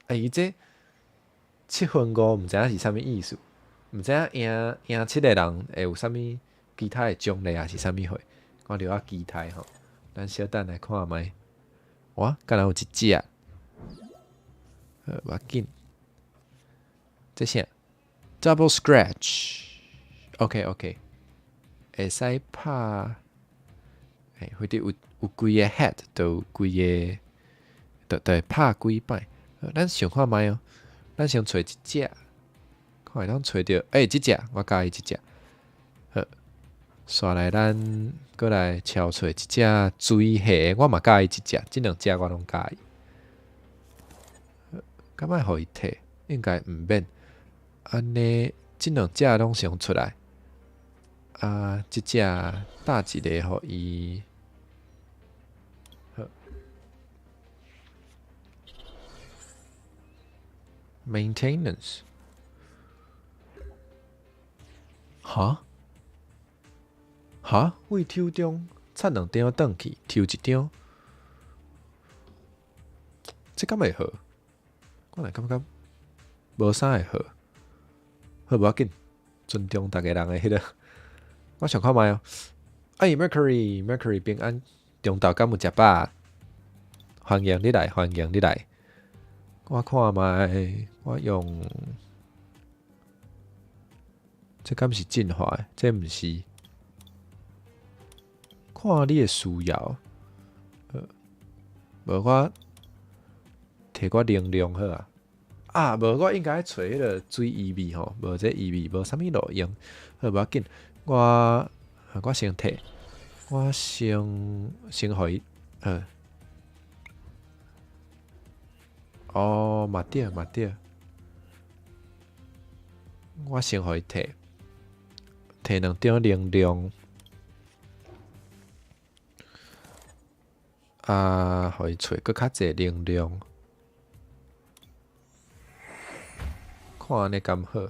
欸，伊這7分5，毋知影是啥物意思？毋知影贏贏七个人會有啥物其他的獎勵，還是啥物貨？我留仔期待吼，咱小等來看覓。哇，敢若有一隻？好，無要緊。這啥？Double scratch，OK OK，會使拍，欸，或者有幾個 head，就有幾個，就會拍幾擺。咱想看覓哦，咱先揣一隻，看會當揣著，欸，這隻我佮意這隻。好，紲來咱閣來敲揣一隻水蝦，我嘛佮意這隻，這兩隻我攏佮意。敢愛予伊退？應該毋免。按呢，這兩隻攏先出來。啊，這隻搭一个予伊。好。Maintenance。哈？哈？對手中插兩張轉去，抽一張。這敢會好？我來感覺無啥會好。好，無要緊，尊重逐家人的彼个。我想看覓哦。哎，Mercury，Mercury 平安，中晝敢有食飽？歡迎你來，歡迎你來。我看覓，我用這敢是進化的？這毋是。看你的需要。無我提我能量好啊。啊，無我應該揣彼个水伊味吼，無這伊味無啥物路用。好，無要緊，我先提，我先予伊，哦，嘛對嘛對，我先予伊提，提兩張能量，啊，予伊揣閣較濟能量。看按呢敢好？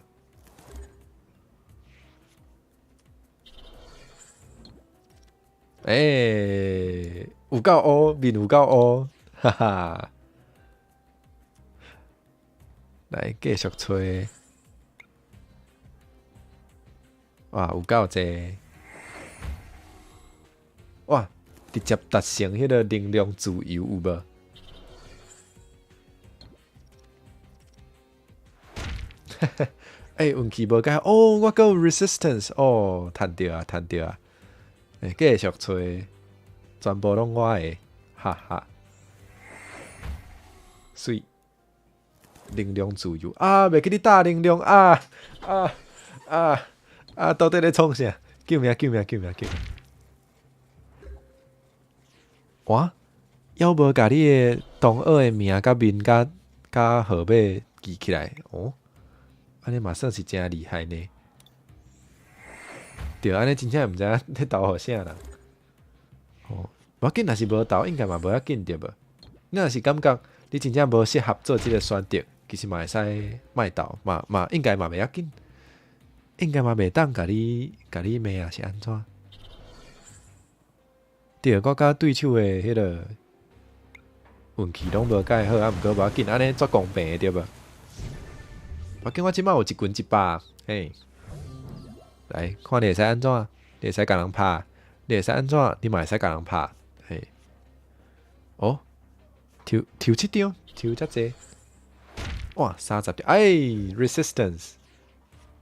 欸，有夠烏，面有夠烏，哈哈！來繼續揣，哇，有夠濟！哇，直接達成彼个能量自由有無？欸，運氣無佳哦，我閣有 resistance 哦，趁著啊，趁著啊！欸，繼續揣，全部攏我的，哈哈！媠，能量自由啊！袂記你打能量啊啊啊啊！到底咧創啥？救命！救命！救命！救命！哇！猶無共你的同學的名佮面佮佮號碼記起來哦。按呢嘛算是誠厲害呢。對，按呢真正毋知影咧投予啥人。哦，無要緊，若是無投，應該嘛無要緊對無？你若是感覺你真正無適合做這个選擇，其實嘛會使莫投，嘛嘛應該嘛袂要緊，應該嘛袂當共你罵抑是按怎？對，我佮對手的彼个運氣攏無蓋好，啊，毋過無要緊，按呢足公平的對無？無緊，我這擺有一群一百，嘿，來看你會使按怎？你會使共人拍，你會使按怎？你嘛會使共人拍，嘿。哦，抽抽七張，抽遮濟，哇，30張，哎，resistance，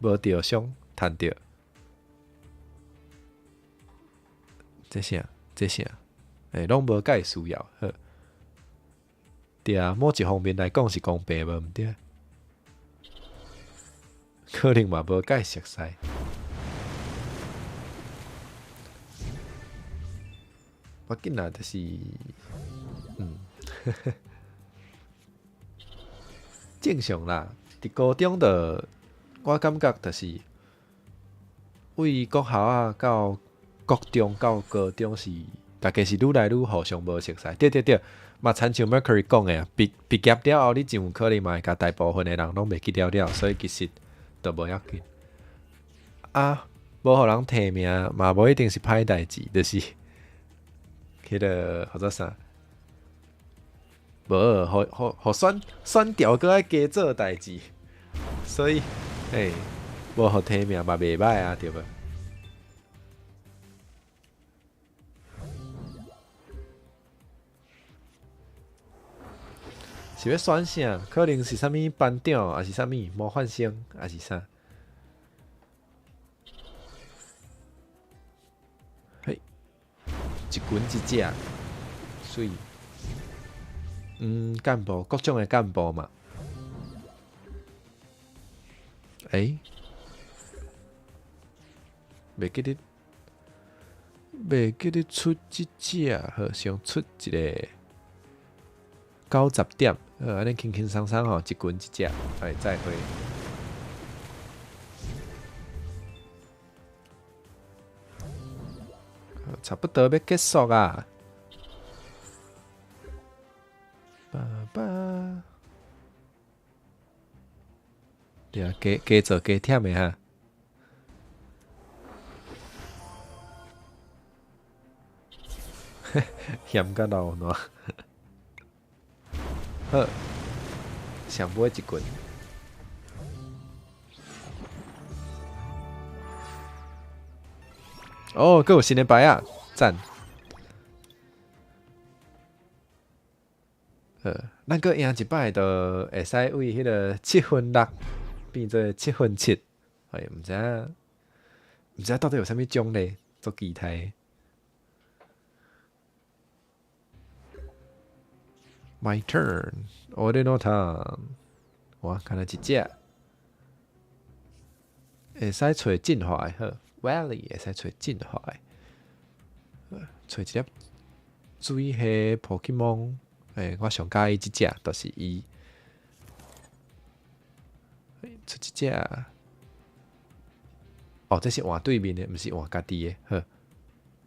無著傷，趁著。這啥？這啥？欸，攏無蓋需要，好。對啊，某一方面來講是公平，無毋對。可能嘛無蓋熟似。無緊啦，就是，正常啦。佇高中就，我感覺就是，為國校仔到國中到高中是，大家是愈來愈互相無熟似。對對對，嘛親像 Mercury 講的啊，畢業了後，你真有可能嘛會共大部分的人攏袂記了了，所以其實都無要緊。啊，無予人提名嘛，無一定是歹代誌，就是彼个號做啥？無，予予予選選調閣愛加做代誌，所以，欸，無予提名嘛袂歹啊，對無？是欲選啥？可能是啥物班長，抑是啥物模範生，抑是啥？嘿，一群一隻，媠。幹部，各種的幹部嘛。欸？袂記得，袂記得出這隻，好，先出一个90點，好，按呢輕輕鬆鬆吼，一群一隻，來再會。差不多欲結束啊。爸爸，對啊，加加做加忝的哈。嫌甲流爛。好，上尾一棍。哦，閣有新的牌仔，讚。好，咱閣贏一擺，就會使為彼个7分6變做7分7。哎，毋知影，毋知影到底有啥物獎勵，足期待。My turn，我的のターン。哇，看來一隻會使揣進化的，好，Valley 會使揣進化的，揣一粒水系 Pokemon。欸，我上佮意這隻，就是伊。出這隻，哦，這是換對面的，毋是換家己的。好，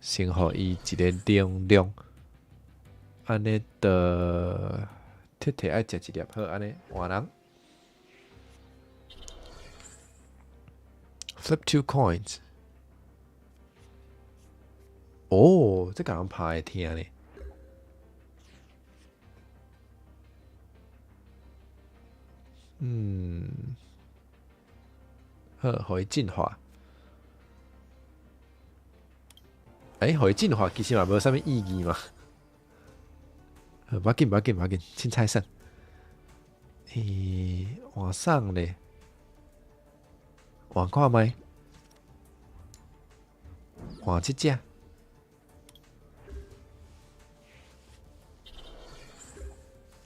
先予伊一个能量，按呢就鐵鐵愛食一粒，好，按呢換人。Flip two coins。哦，這共人拍會疼呢。好，予伊進化。欸，予伊進化其實嘛無啥物意義嘛。好，無要緊，無要緊，無要緊，凊彩算。欸，換啥咧？換看覓？換這隻。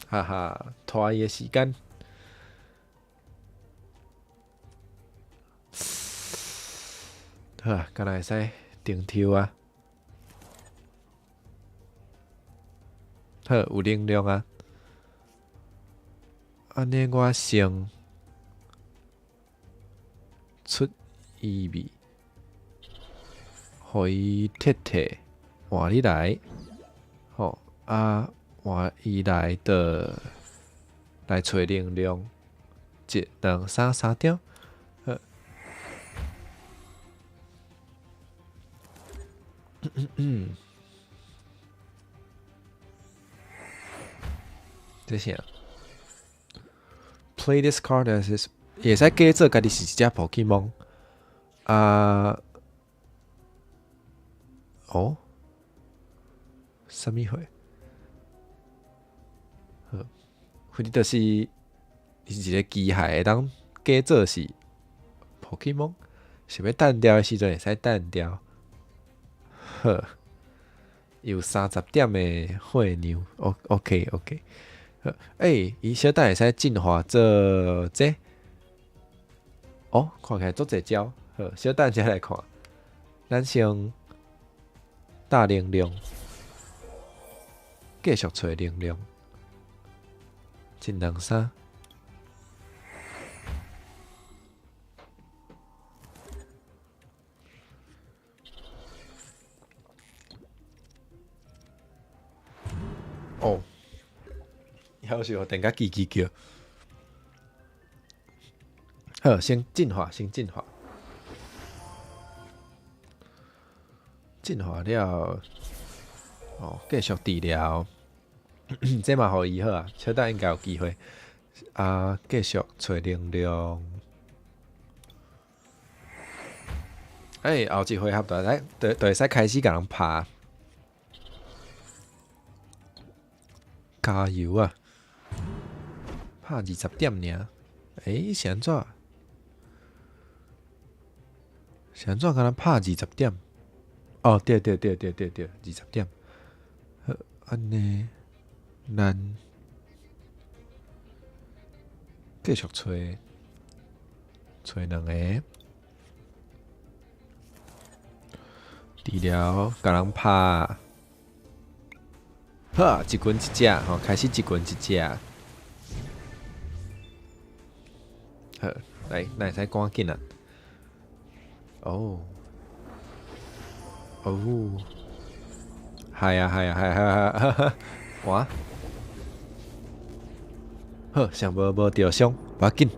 哈哈，拖伊的時間。好啊，敢若會使停抽啊？好，有能量啊！按呢，我先出伊味，予伊鐵鐵換你來，吼啊，換伊來的來揣能量，一、兩、三，三張。好。這啥？Play this card as is 會使假做家己是一隻 Pokemon 啊？哦？啥物貨？好，反正就是伊是一個機械，會當假做是 Pokemon，想欲彈掉的時陣會使彈掉。好，有30點的血量，O OK OK。好，欸，伊小等會使進化做這，哦，看起來足濟招。好，小等才來看，咱先大能量，繼續揣能量，一兩三。哦，夭壽，電甲吱吱叫。好，先進化，先進化，進化了，哦，繼續治療，這嘛予伊好啊，小等應該有機會。啊，繼續揣能量。欸，後一回合就會使，就會使開始共人拍。加油啊！拍20點爾，欸，是按怎？是按怎？敢若拍二十點？哦，對對對對對對，二十點。好，按呢，咱繼續揣，揣兩個，治療，共人拍。好，一群一隻，吼，開始一群一隻。好，來，咱會使趕緊啊！哦，哦，係啊，係啊，係啊，係啊，哇！好，上無著傷，無要緊。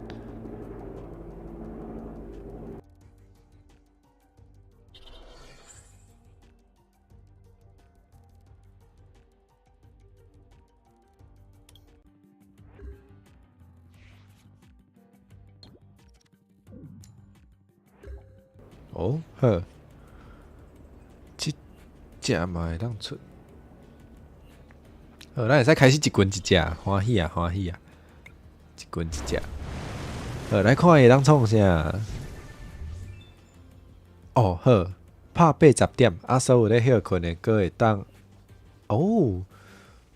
哦，好，這隻嘛會當出。好，咱會使開始一群一隻，歡喜啊，歡喜啊！一群一隻。好，來看伊會當創啥？哦，好，拍80點，啊，所有咧歇睏的，閣會當哦，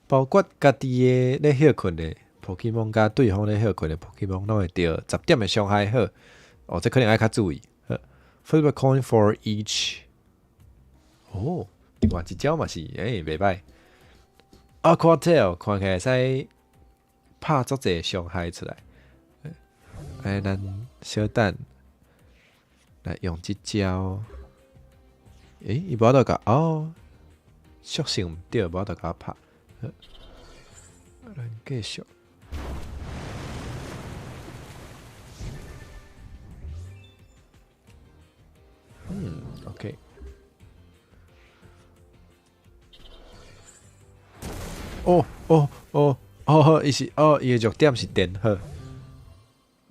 包括家己的咧歇睏的 Pokemon，佮對方咧歇睏的 Pokemon，攏會著十點的傷害。好，哦，這可能愛較注意。好，Flip a coin for each。哦，另外一招嘛是，欸，袂歹。Aqua Tail 看起來會使拍足濟傷害出來。欸，咱小等來用這招。欸，伊無法度共哦，屬性毋對，無法度共我拍。好，咱繼續。嗯，OK。哦哦哦哦好，伊是哦，伊的弱點是電，好，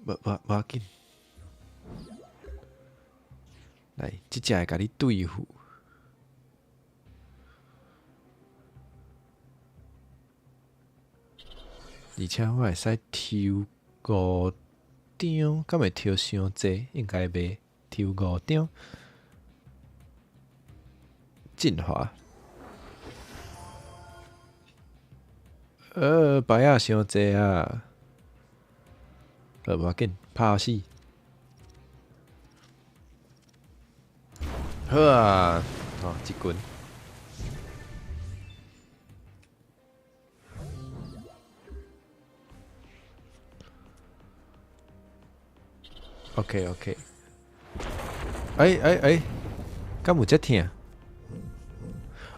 無要緊。來，這隻會共你對付。而且我會使抽五張，敢會抽傷濟？應該袂，抽五張。進化。牌仔傷濟啊！無要緊，拍死。好啊，哦，一群。OK OK。欸欸欸，敢有遮疼？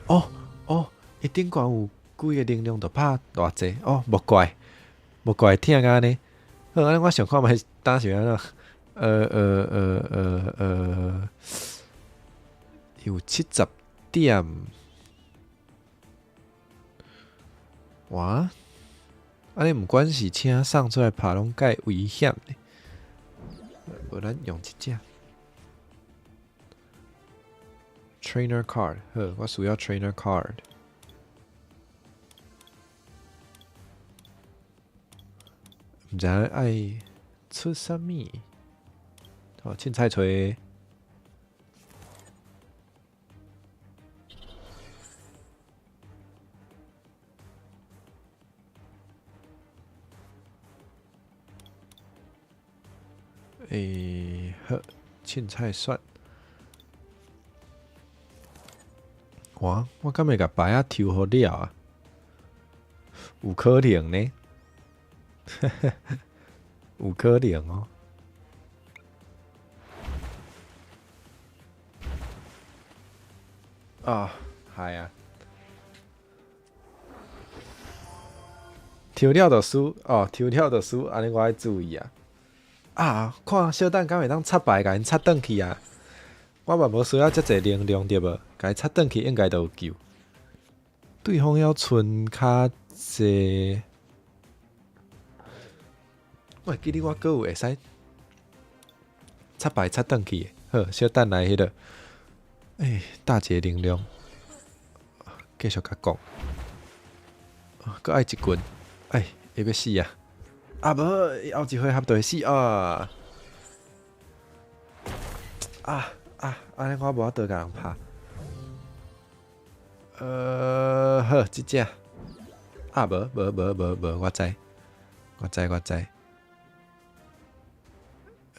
哦哦，伊頂懸有幾个能量就拍偌濟哦，無怪，無怪疼甲按呢。好，按呢我想看覓當時按怎？有70點。哇！按呢毋管是請送出來拍，攏蓋危險呢。無咱用一隻 trainer card，好，我需要 trainer card。毋知愛出啥物？好，凊彩揣。欸，好，凊彩選。哇，我敢會共牌仔抽予了啊？有可能呢，有可能哦。啊，係啊。抽了就輸哦，抽了就輸，按呢我愛注意啊。啊，看小等敢會當插牌，共𪜶插轉去啊！我嘛無需要遮濟能量對無？共伊插轉去應該就有救。對方猶賰較濟，我會記得我閣有會使插牌插轉去的。好，小等來彼個，欸，搭一个能量，繼續共講，閣愛一棍，哎，會欲死啊！啊無，後一回合就會死啊！啊啊！按呢我無法度共人拍。好，這隻啊無無無無無，我知，我知我知。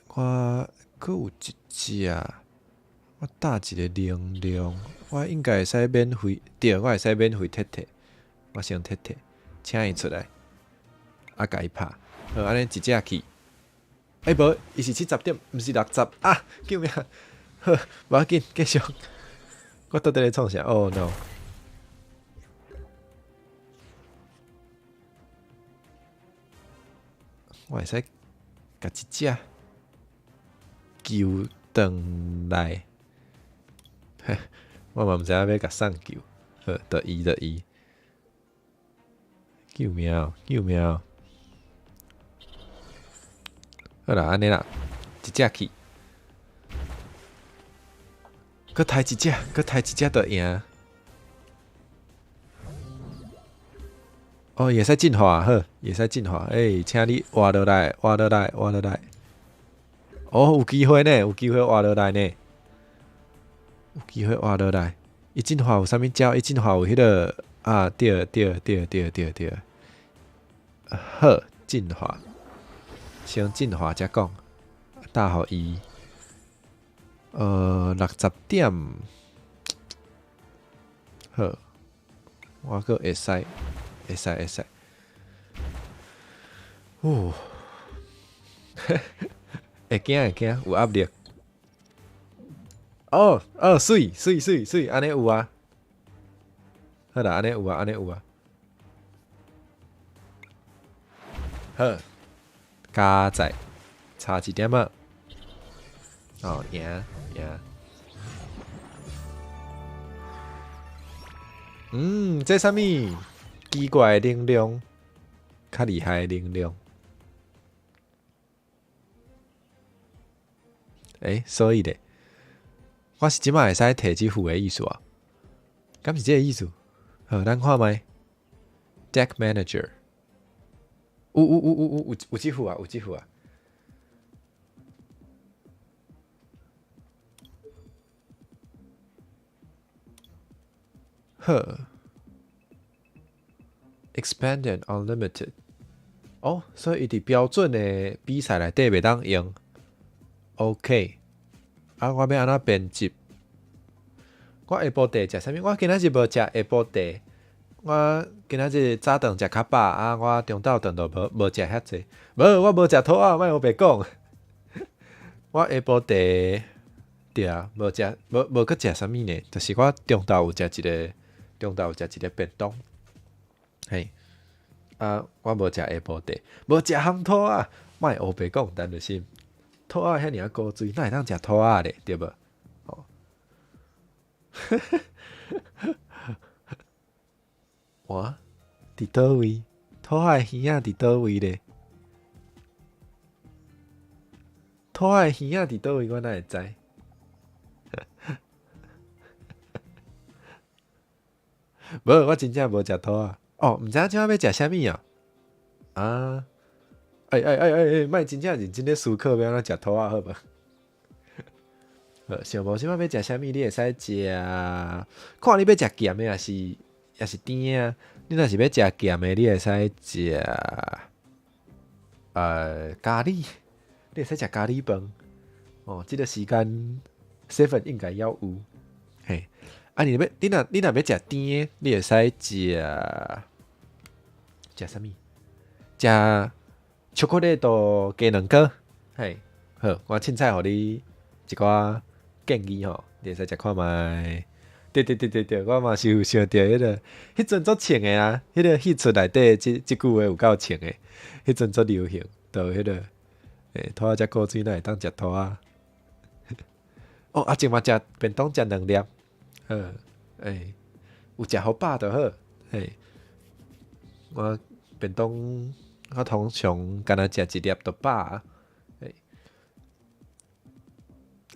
我閣有一隻，我搭一个能量，我應該會使免費，對，我會使免費撤退，我先撤退，請伊出來，啊，共伊拍。好，按呢一隻去。欸，無，伊是70點，毋是60啊！救命！好，無要緊，繼續。我到底咧創啥？Oh no！我會使共一隻救轉來。我嘛毋知影欲共送救。好，就伊就伊。救命！救命！好啦，按呢啦，一隻去，閣刣一隻，閣刣一隻就贏。哦，會使進化，好，會使進化。欸，請你活落來，活落來，活落來。哦，有機會呢，有機會活落來呢，有機會活落來。伊進化有啥物招？伊進化有彼个啊，對對對對對對。好，進化。先進化才講，打予伊，60點，好，我閣會使，會使會使，哦，會驚會驚，有壓力。哦哦，媠媠媠媠，按呢有啊，好啦，按呢有啊，按呢有啊，好。加載差一點仔，哦，贏贏。嗯，這啥物奇怪的能量，較厲害的能量。欸，所以咧，我是這擺會使提這副的意思啊？敢是這个意思？好，咱看覓。Deck Manager。有有有有有有有這副啊，有這副啊。好，Expanded Unlimited。哦，所以伊佇標準的比賽內底袂當用。OK。啊，我欲按怎編輯？我下晡茶食啥物？我今仔日無食下晡茶。我今仔日早頓食較飽，啊，我中晝頓就無無食遐濟。無，我無食兔仔，莫烏白講。我下晡茶對啊，無食無無閣食啥物呢？就是我中晝有食一个，中晝有食一个便當。嘿，啊，我無食下晡茶，無食烘兔仔，莫烏白講，但就是兔仔遐爾仔古錐，哪會當食兔仔咧？對無？哦，哇！佇佗位？兔仔的耳仔佇佗位咧？兔仔的耳仔佇佗位，我哪會知？無，我真正無食兔仔。哦，毋知影這擺欲食啥物啊？啊！哎哎哎哎哎，莫真正認真咧思考欲按怎食兔仔好無？好，想無這擺欲食啥物？你會使食，看你欲食鹹的，抑是甜的啊？你若是欲食鹹的，你會使食咖喱，你會使食咖喱飯。哦，這個時間 seven 應該猶有。嘿，啊，你若欲食甜的，你會使食食啥物？食巧克力豆雞卵糕。嘿，好，我凊彩予你一寡建議吼，你會使食看覓。對對對對對，我嘛是有想著彼個，彼陣足穿的啊，彼個戲出內底這這句話有夠穿的，彼陣足流行，就彼個，欸，兔仔食古錐，哪會當食兔仔？哦，阿靜嘛食便當食兩粒，好，欸，有食予飽就好，嘿，我便當我通常干焦食一粒就飽，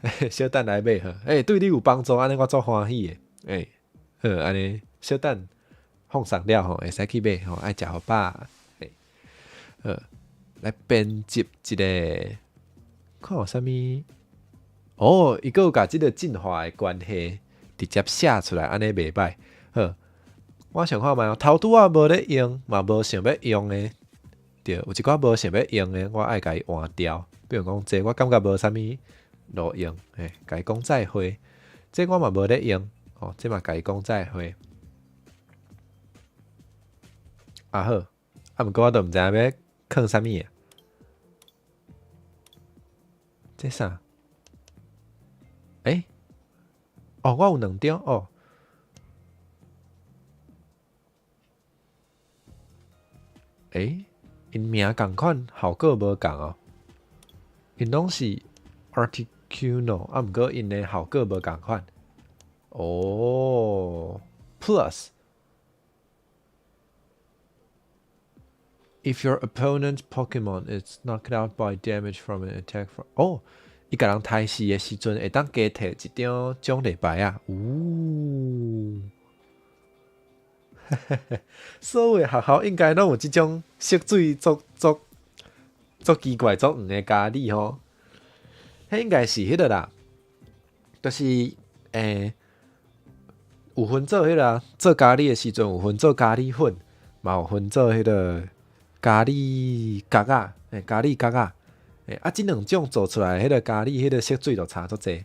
欸，小等來買好，欸，對你有幫助，按呢我足歡喜的，欸，好，按呢小等放鬆了吼，會使去買吼，愛食予飽，欸，好，來編輯一个，看有啥物？哦，伊閣有共這个進化的關係直接寫出來，按呢袂䆀。好，我想看覓哦，頭拄仔無咧用，嘛無想欲用的，對，有一寡無想欲用的，我愛共伊換掉。比如講這個，我感覺無啥物路用，嘿，共伊講再會。這個我嘛無咧用，哦，這嘛共伊講再會。啊好，啊毋過我都毋知影欲囥啥物啊。這啥？欸？哦，我有兩張哦。欸？𪜶名仝款，效果無仝哦。𪜶攏是 Articuno，啊，毋過𪜶的效果無仝款。哦，Plus。If your opponent's Pokemon is knocked out by damage from an attack from 哦，伊共人刣死的時陣，會當加提一張獎勵牌啊！嗚，所有學校應該攏有這種色水足足足奇怪、足黃的咖喱吼。彼應該是彼个啦，就是欸，有分做彼个做咖喱的時陣有分做咖喱粉，嘛有分做彼个咖喱角仔，欸，咖喱角仔，欸，啊，這兩種做出來彼个咖喱，彼个色水就差足濟，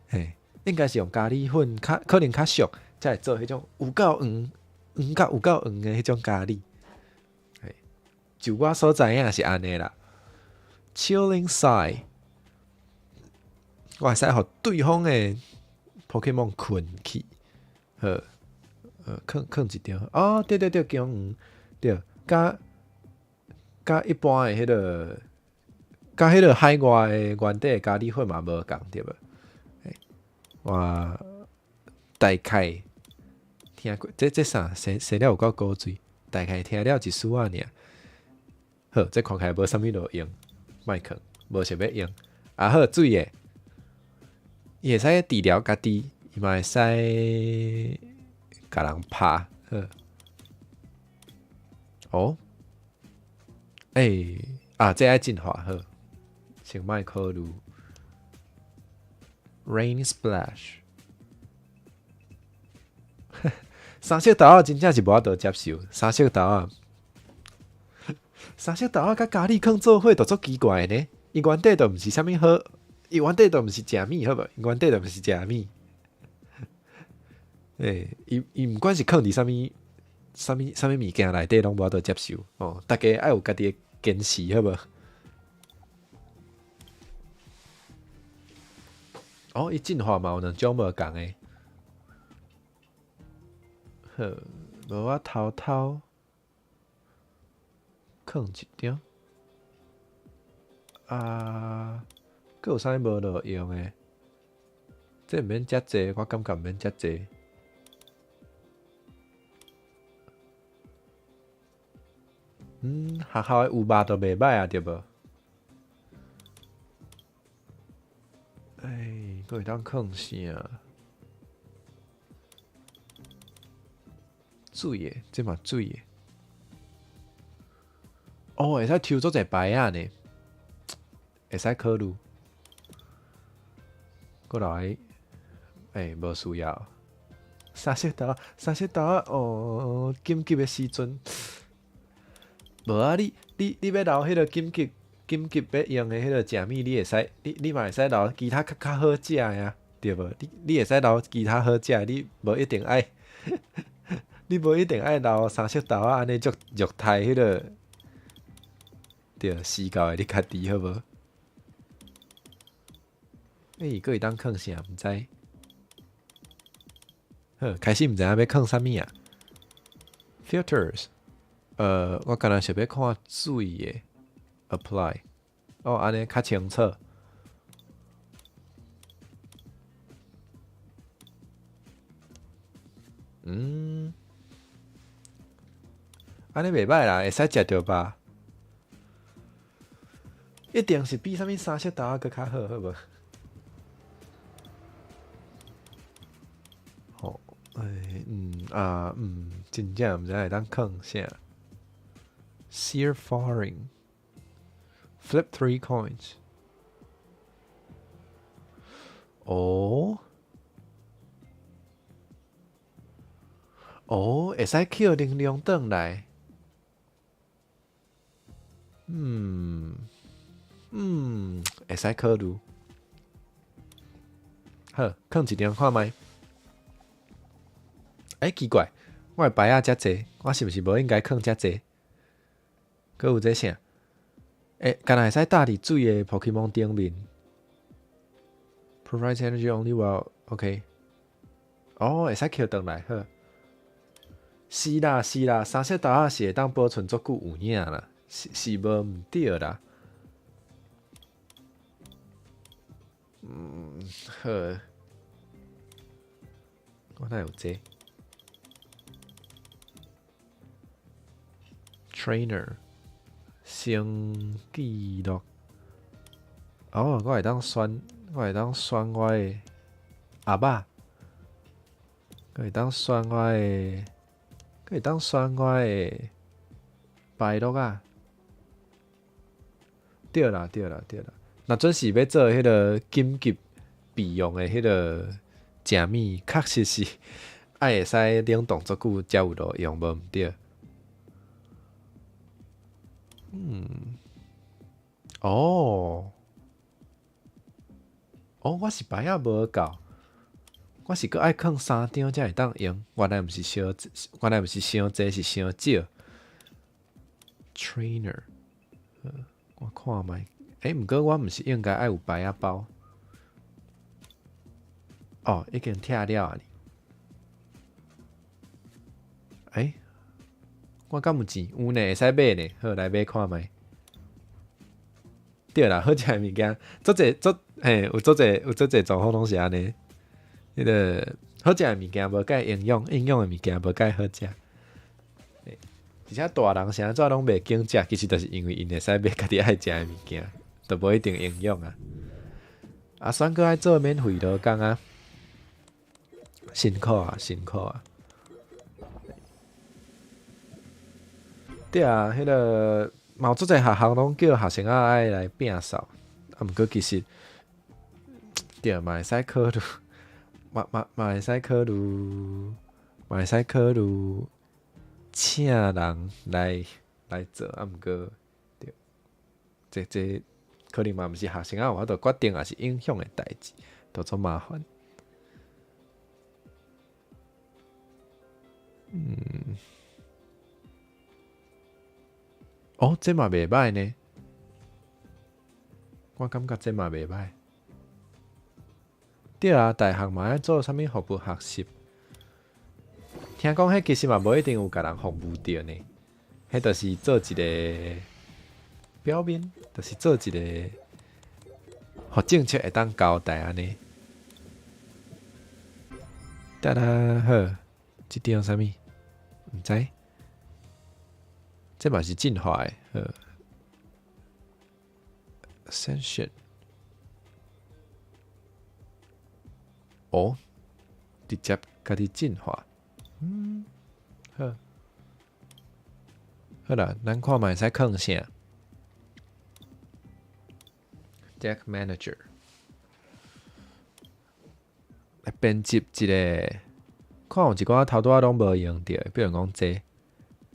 嘿，應該是用咖喱粉較可能較俗，才會做彼種有夠黃、黃甲有夠黃的彼種咖喱。嘿，就我所知影是按呢啦。Chilling Sigh，我會使予對方的 Pokemon 睏去，好，囥囥一張，哦，對對對，姜黃，對，佮一般的彼个，佮彼个海外的原底的咖喱粉嘛無仝對無？我大概聽過，這啥生生了有夠古錐，大概聽了一絲仔爾。好，這看起來無啥物路用，莫囥，無想欲用。啊好，水的，伊會使治療家己，伊嘛會使共人拍。好，哦，欸，啊，這愛進化好，先莫考慮。Rain Splash，三色豆仔真正是無法度接受。三色豆仔，三色豆仔佮咖喱囥做伙，就足奇怪的呢。伊原底就毋是啥物好，伊原底就毋是食物，好無？伊原底就毋是食物。欸，伊毋管是囥佇啥物、啥物、啥物物件內底，攏無法度接受。哦，逐家愛有家己的堅持，好無？哦，伊進化嘛有兩種無仝的。好，無我偷偷囥一張。啊，閣有啥物無路用的？這毋免遮濟，我感覺毋免遮濟。學校的有肉都袂䆀啊，對無？哎，閣會當囥啥？水的，這嘛水的。哦，會使抽足濟牌仔呢，會使考慮。閣來，欸，無需要。三色豆，三色豆仔哦，緊急的時陣，無啊！你欲留彼個緊急欲用的彼個食物，你會使，你嘛會使留其他較好食的啊，對無？你會使留其他好食的，你無一定愛留三色豆仔按呢足虐待彼個，對，死狗的你家己好無？欸，閣會當囥啥？毋知。好，開始毋知影欲囥啥物啊？Filters，我敢若是欲看水的，Apply，哦，按呢較清楚。按呢袂䆀啦，會使食著吧？一定是比啥物三色豆仔閣較好，好無？吼，欸，啊，真正毋知會當囥啥。Sear Faring, flip three coins。哦，哦，會使捡能量轉來。會使考慮。好，囥一張看覓。欸，奇怪，我的牌仔遮濟，我是毋是無應該囥遮濟？閣有這啥？欸，敢若會使搭佇水的 Pokemon 頂面。Provides energy only while OK。哦，會使抾轉來，好。是啦是啦，三色豆仔是會當保存足久有影啦，是無毋對啦。好。我哪有這個？Trainer 先記錄。哦，我會當選我的阿爸，閣會當選我的白鹿仔。對啦對啦對啦，若準是欲做彼個緊急備用的彼個食物，確實是愛會使冷凍足久才有路用，無毋對。哦，哦，我是牌仔無夠，我是閣愛囥三張才會當用，原來毋是傷濟，是傷少。Trainer，我看覓，欸，毋過我毋是應該愛有牌仔包。哦，已經拆了啊！欸，我敢有錢？有呢，會使買呢。好，來買看覓。對啦，好食的物件，足濟足嘿，有足濟狀況攏是按呢。彼個好食的物件無蓋營養，營養的物件無蓋好食。而且大人啥怎攏袂揀食，其實就是因為𪜶會使買家己愛食的物件，都無一定營養啊。啊，選閣愛做免費勞工啊，辛苦啊，辛苦啊。對啊，彼個嘛有足濟學校攏叫學生仔愛來摒掃，啊，毋過其實對嘛會使考慮，嘛會使考慮請人來做，啊，毋過對，這可能嘛毋是學生仔有法度決定，抑是影響的代誌，都足麻煩。哦，這嘛袂䆀呢。我感覺這嘛袂䆀。對啊，大學嘛愛做啥物服務學習？聽講彼其實嘛無一定有共人服務著呢。彼就是做一個表面，就是做一個，予政策會當交代按呢。得啦，好，這張啥物？毋知。這嘛是進化的，好。Ascension，哦，直接家己進化，好，好啦，咱看覓會使囥啥？Deck Manager 來編輯一个，看有一寡頭拄仔攏無用著，比如講這，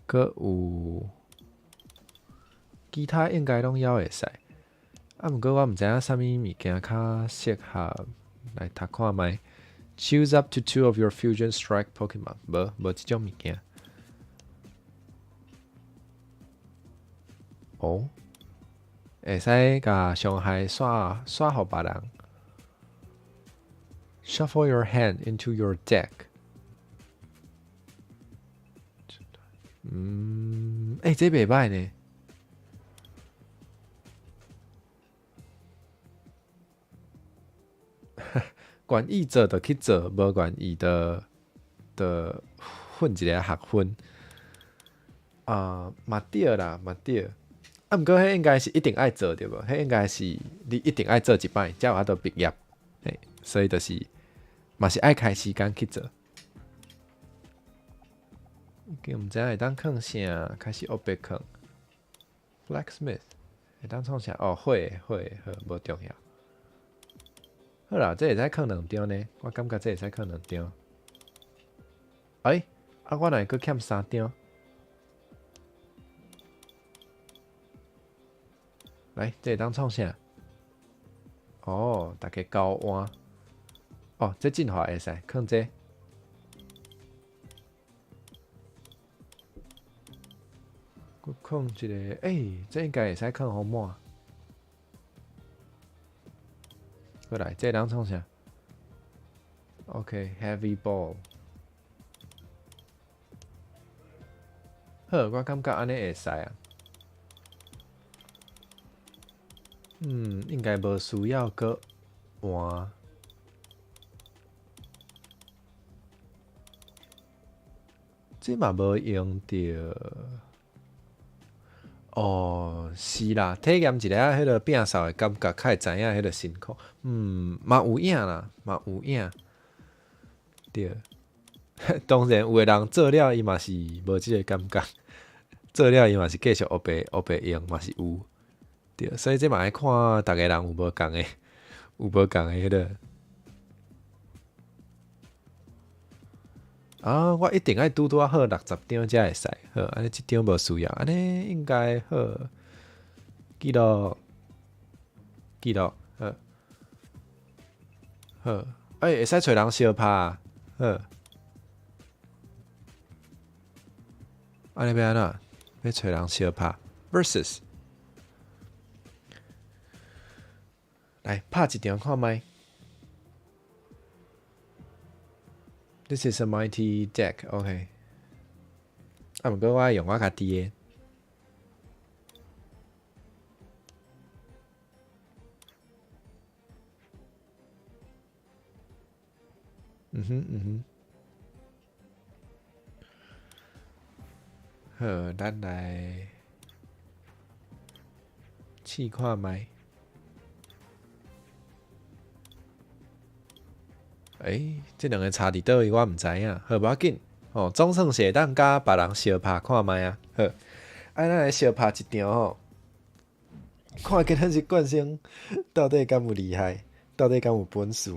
閣有其他應該攏猶會使。啊，毋過我毋知影啥物物件較適合來讀看覓。Choose up to two of your Fusion Strike Pokemon，無無這種物件。哦，會使共傷害刷刷予別人。Shuffle your hand into your deck。欸，這袂䆀呢。願意做就去做，無願意就就混一个學分。啊，嘛對啦，嘛對。啊，毋過彼應該是一定愛做對無？彼應該是你一定愛做一擺，才有法度畢業。嘿，所以就是嘛是愛開時間去做。已經毋知影會當囥啥，開始烏白囥。Blacksmith 會當創啥？哦，火火好，無重要。好啦，這會使囥兩張呢？我感覺這會使囥兩張。欸，啊，我哪會閣欠三張？來，這會當創啥？哦，逐家交換。哦，這進化會使，囥這。閣囥一个，欸，這應該會使囥予滿。過來，這會當創啥？OK，Heavy Ball。好，我感覺按呢會使啊。應該無需要閣換。這嘛無用著。哦，是啦，體驗一下彼个摒掃的感覺，較會知影彼个辛苦。嘛有影啦，嘛有影。對，當然有的人做了，伊嘛是無這个感覺，做了伊嘛是繼續烏白烏白用，嘛是有。對，所以這嘛愛看逐个人有無仝的，有無仝的彼个。啊，我一定愛拄拄仔好60張才會使，好，按呢這張無需要，按呢應該好。記錄，記錄，好，好，欸，會使揣人相拍，好。按呢欲按怎？欲揣人相拍，versus，來拍一場看覓。This is a mighty deck, OK。啊，毋過我愛用我家己的。嗯哼嗯哼。好，咱來試看覓。欸，這兩个差佇佗位我毋知影，好，無要緊，吼，總算是會當佮別人相拍看覓啊，好，啊，咱來相拍一場吼，看今仔日冠生到底敢有厲害，到底敢有本事？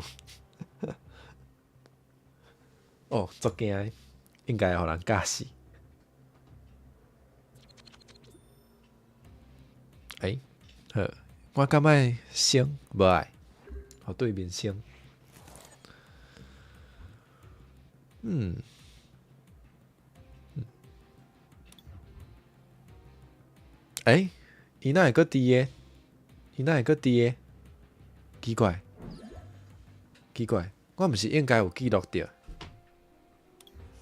哦，足驚的，應該會予人教死。欸，好，我敢愛先無愛，予對面先。欸，伊哪會閣佇个？伊哪會閣佇个？奇怪，奇怪，我毋是應該有記錄著？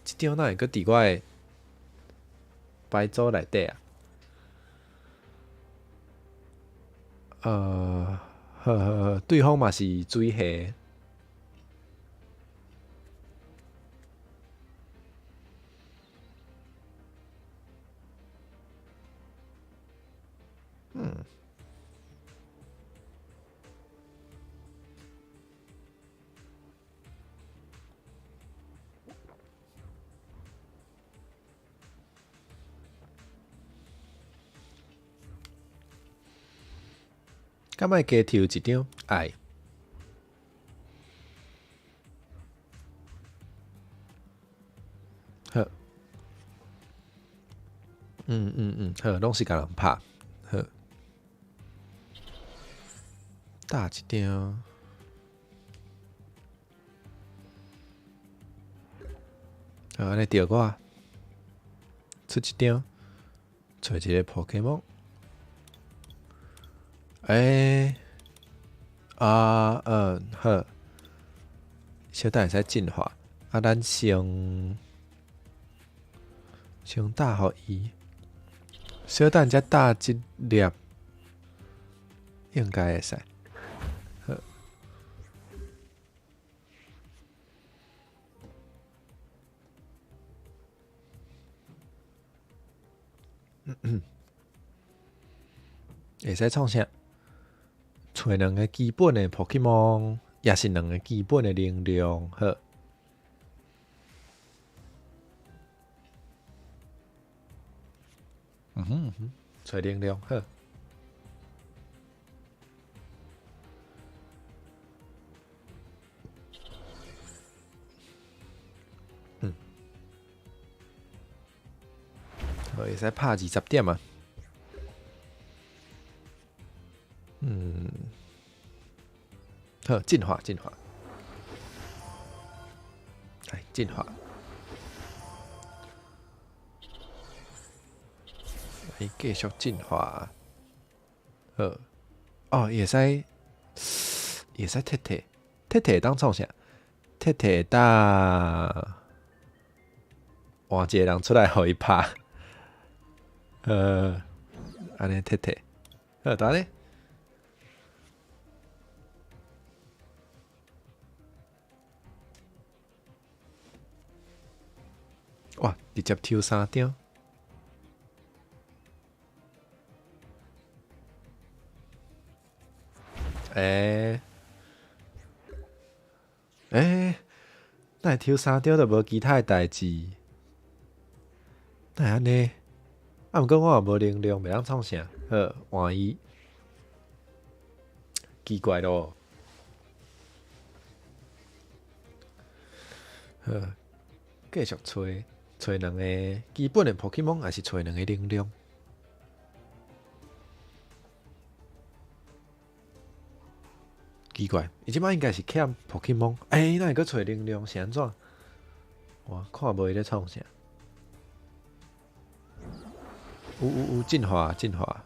這張哪會閣佇我的牌組內底啊？好好好，對方嘛是水系。敢愛加抽一張？愛。好。好，攏是共人拍。好。打一張。好，按呢著我出一張，揣一个 Pokemon。欸，啊，好，小等會使進化。啊，咱先打予伊，小等才打一粒，應該會使。好。會使創啥？揣兩个基本的 Pokemon，也是兩个基本的能量。好。嗯哼嗯哼，揣能量好。好，會使拍20點啊。好，進化，進化，來進化，來繼續進化。好，哦，會使，會使鐵鐵，鐵鐵會當創啥？鐵鐵會當換一個人出來予伊拍。按呢鐵鐵，好，就按呢。哇！直接抽三張。欸欸，哪會抽三張就無其他的代誌？哪會按呢？啊，毋過我也無能量，袂當創啥。好，換伊。奇怪咯。好，繼續揣。揣兩個基本的 Pokemon，還是揣兩個能量？奇怪，伊這擺應該是欠 Pokemon，欸，哪會閣揣能量？是按怎？我看無伊咧創啥？有有有，進化進化。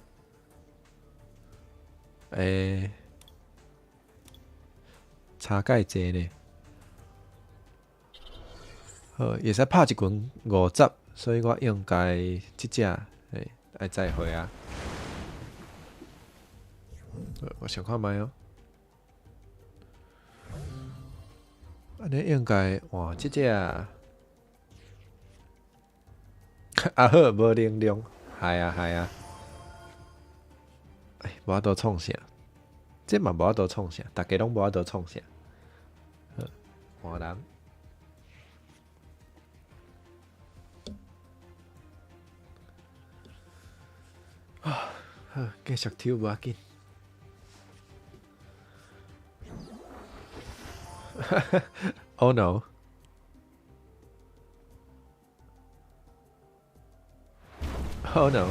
欸，差蓋濟呢？好，會使拍一群50，所以我應該這隻欸愛再會啊。我想看覓哦。按呢應該換這隻。啊好，無能量，係啊係啊。哎，無法度創啥？這嘛無法度創啥？逐家攏無法度創啥？好，換人。啊，好，繼續抽無要緊。Oh no! Oh no!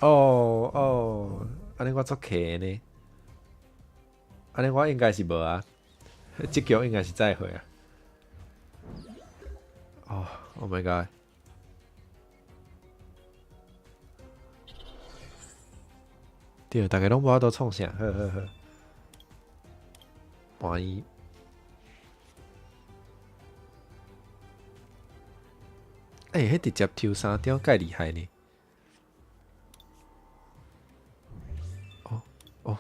哦哦，按呢我足奇呢。按呢我應該是無啊，這局應該是再會啊。哦，Oh my god！對，逐家攏無法度創啥，好好好。換伊。欸，彼直接抽三張，蓋厲害呢。哦哦。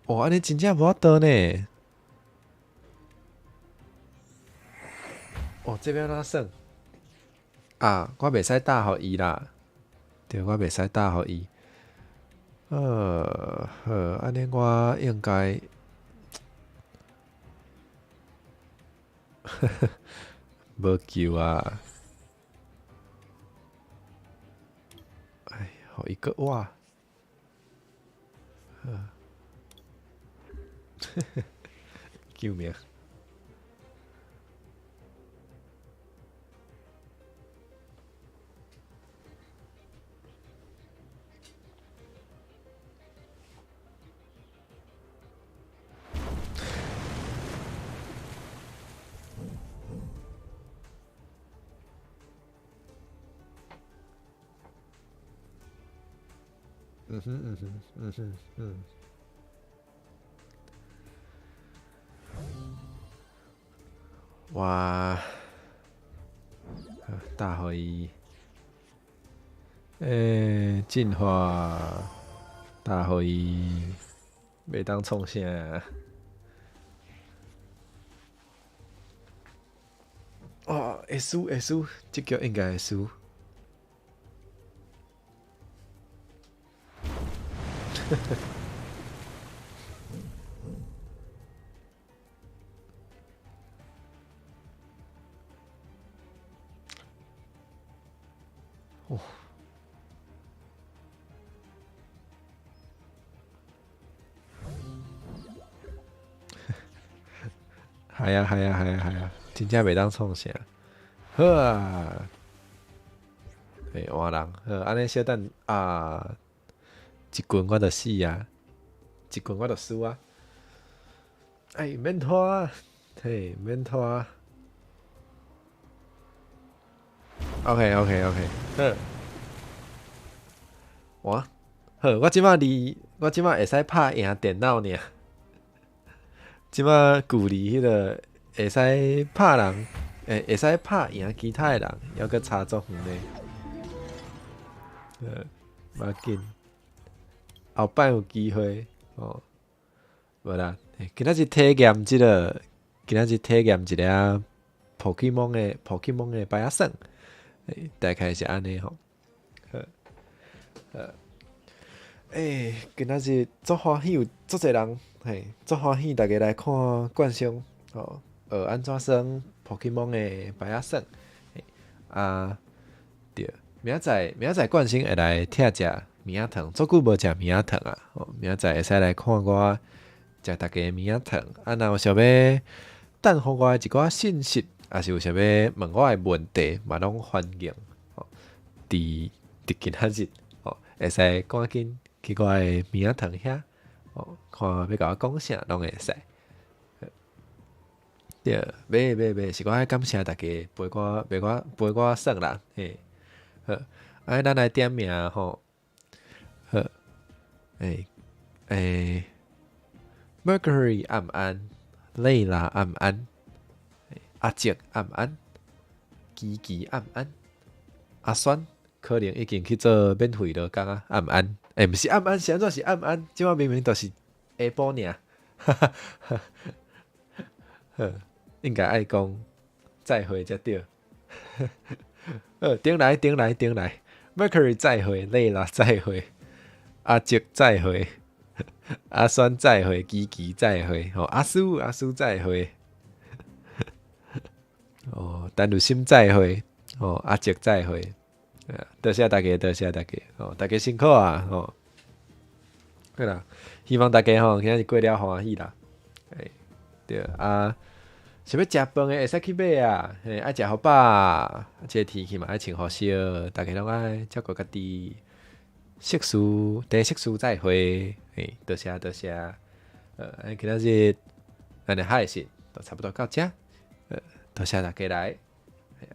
哦，按呢真正無法度呢。哦，這欲按怎算？啊，我袂使打予伊啦，對，我袂使打予伊。好，按呢我應該無救啊！哎，予伊閣倚，好，救命！嗯哼嗯哼嗯哼嗯。哇！打予伊，進化，打予伊，袂當創啥？哦，會輸會輸，這局應該會輸。哦，係啊係啊係啊係啊，真正袂當創啥。好啊，換人，好，按呢小等啊，一棍我就死啊，一棍我就輸啊。哎，免拖啊，嘿，免拖啊。OK OK OK，好。我好，我這擺離，我這擺會使拍贏電腦爾。這擺距離彼個會使拍人，會使拍贏其他的人，猶閣差足遠咧。無要緊，後擺有機會哦。無啦，今仔日體驗這個，今仔日體驗一下 Pokemon 的牌仔耍，大概是按呢吼。好，好。今仔日足歡喜，有足濟人，嘿，足歡喜，大家來看冠生吼，學按怎耍 Pokemon 的牌仔耍。啊，對，明仔載明仔載冠生會來拆食物仔糖，足久無食物仔糖啊！吼，明仔載會使來看我食大家的物仔糖。啊，若有想欲等予我的一寡信息，抑是有想欲問我的問題，嘛攏歡迎。吼，佇今仔日，吼，會使趕緊去我的物仔糖遐，吼，看欲共我講啥，攏會使。對，袂袂袂，是我愛感謝大家陪我耍啦，嘿，好，啊，咱來點名吼，好，Mercury 暗安，Layla 暗安，阿杰暗安，琪琪暗安，阿酸可能已經去做免費勞工啊，暗安，毋是暗安，是按怎是暗安？這擺明明就是下晡爾，哈哈哈。好，應該愛講再會才對。好，頂來頂來頂來，Mercury 再會，Layla 再會，阿杰再會，阿酸再會，琪琪再會，吼，阿蘇阿蘇再會，哦，陳汝心再會，哦，阿杰再會，多謝大家，多謝大家，哦，大家辛苦啊，吼，好啦，希望大家吼今仔日過了歡喜啦，對啊，想欲食飯的會使去買啊，嘿，愛食予飽，這個天氣嘛愛穿予少，大家攏愛照顧家己。適時，第適時再會，嘿，多謝多謝。今仔日咱的海線就差不多到這，多謝大家來，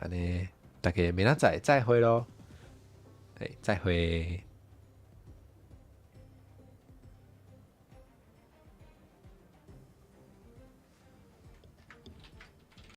按呢大家明仔載再會囉，再會。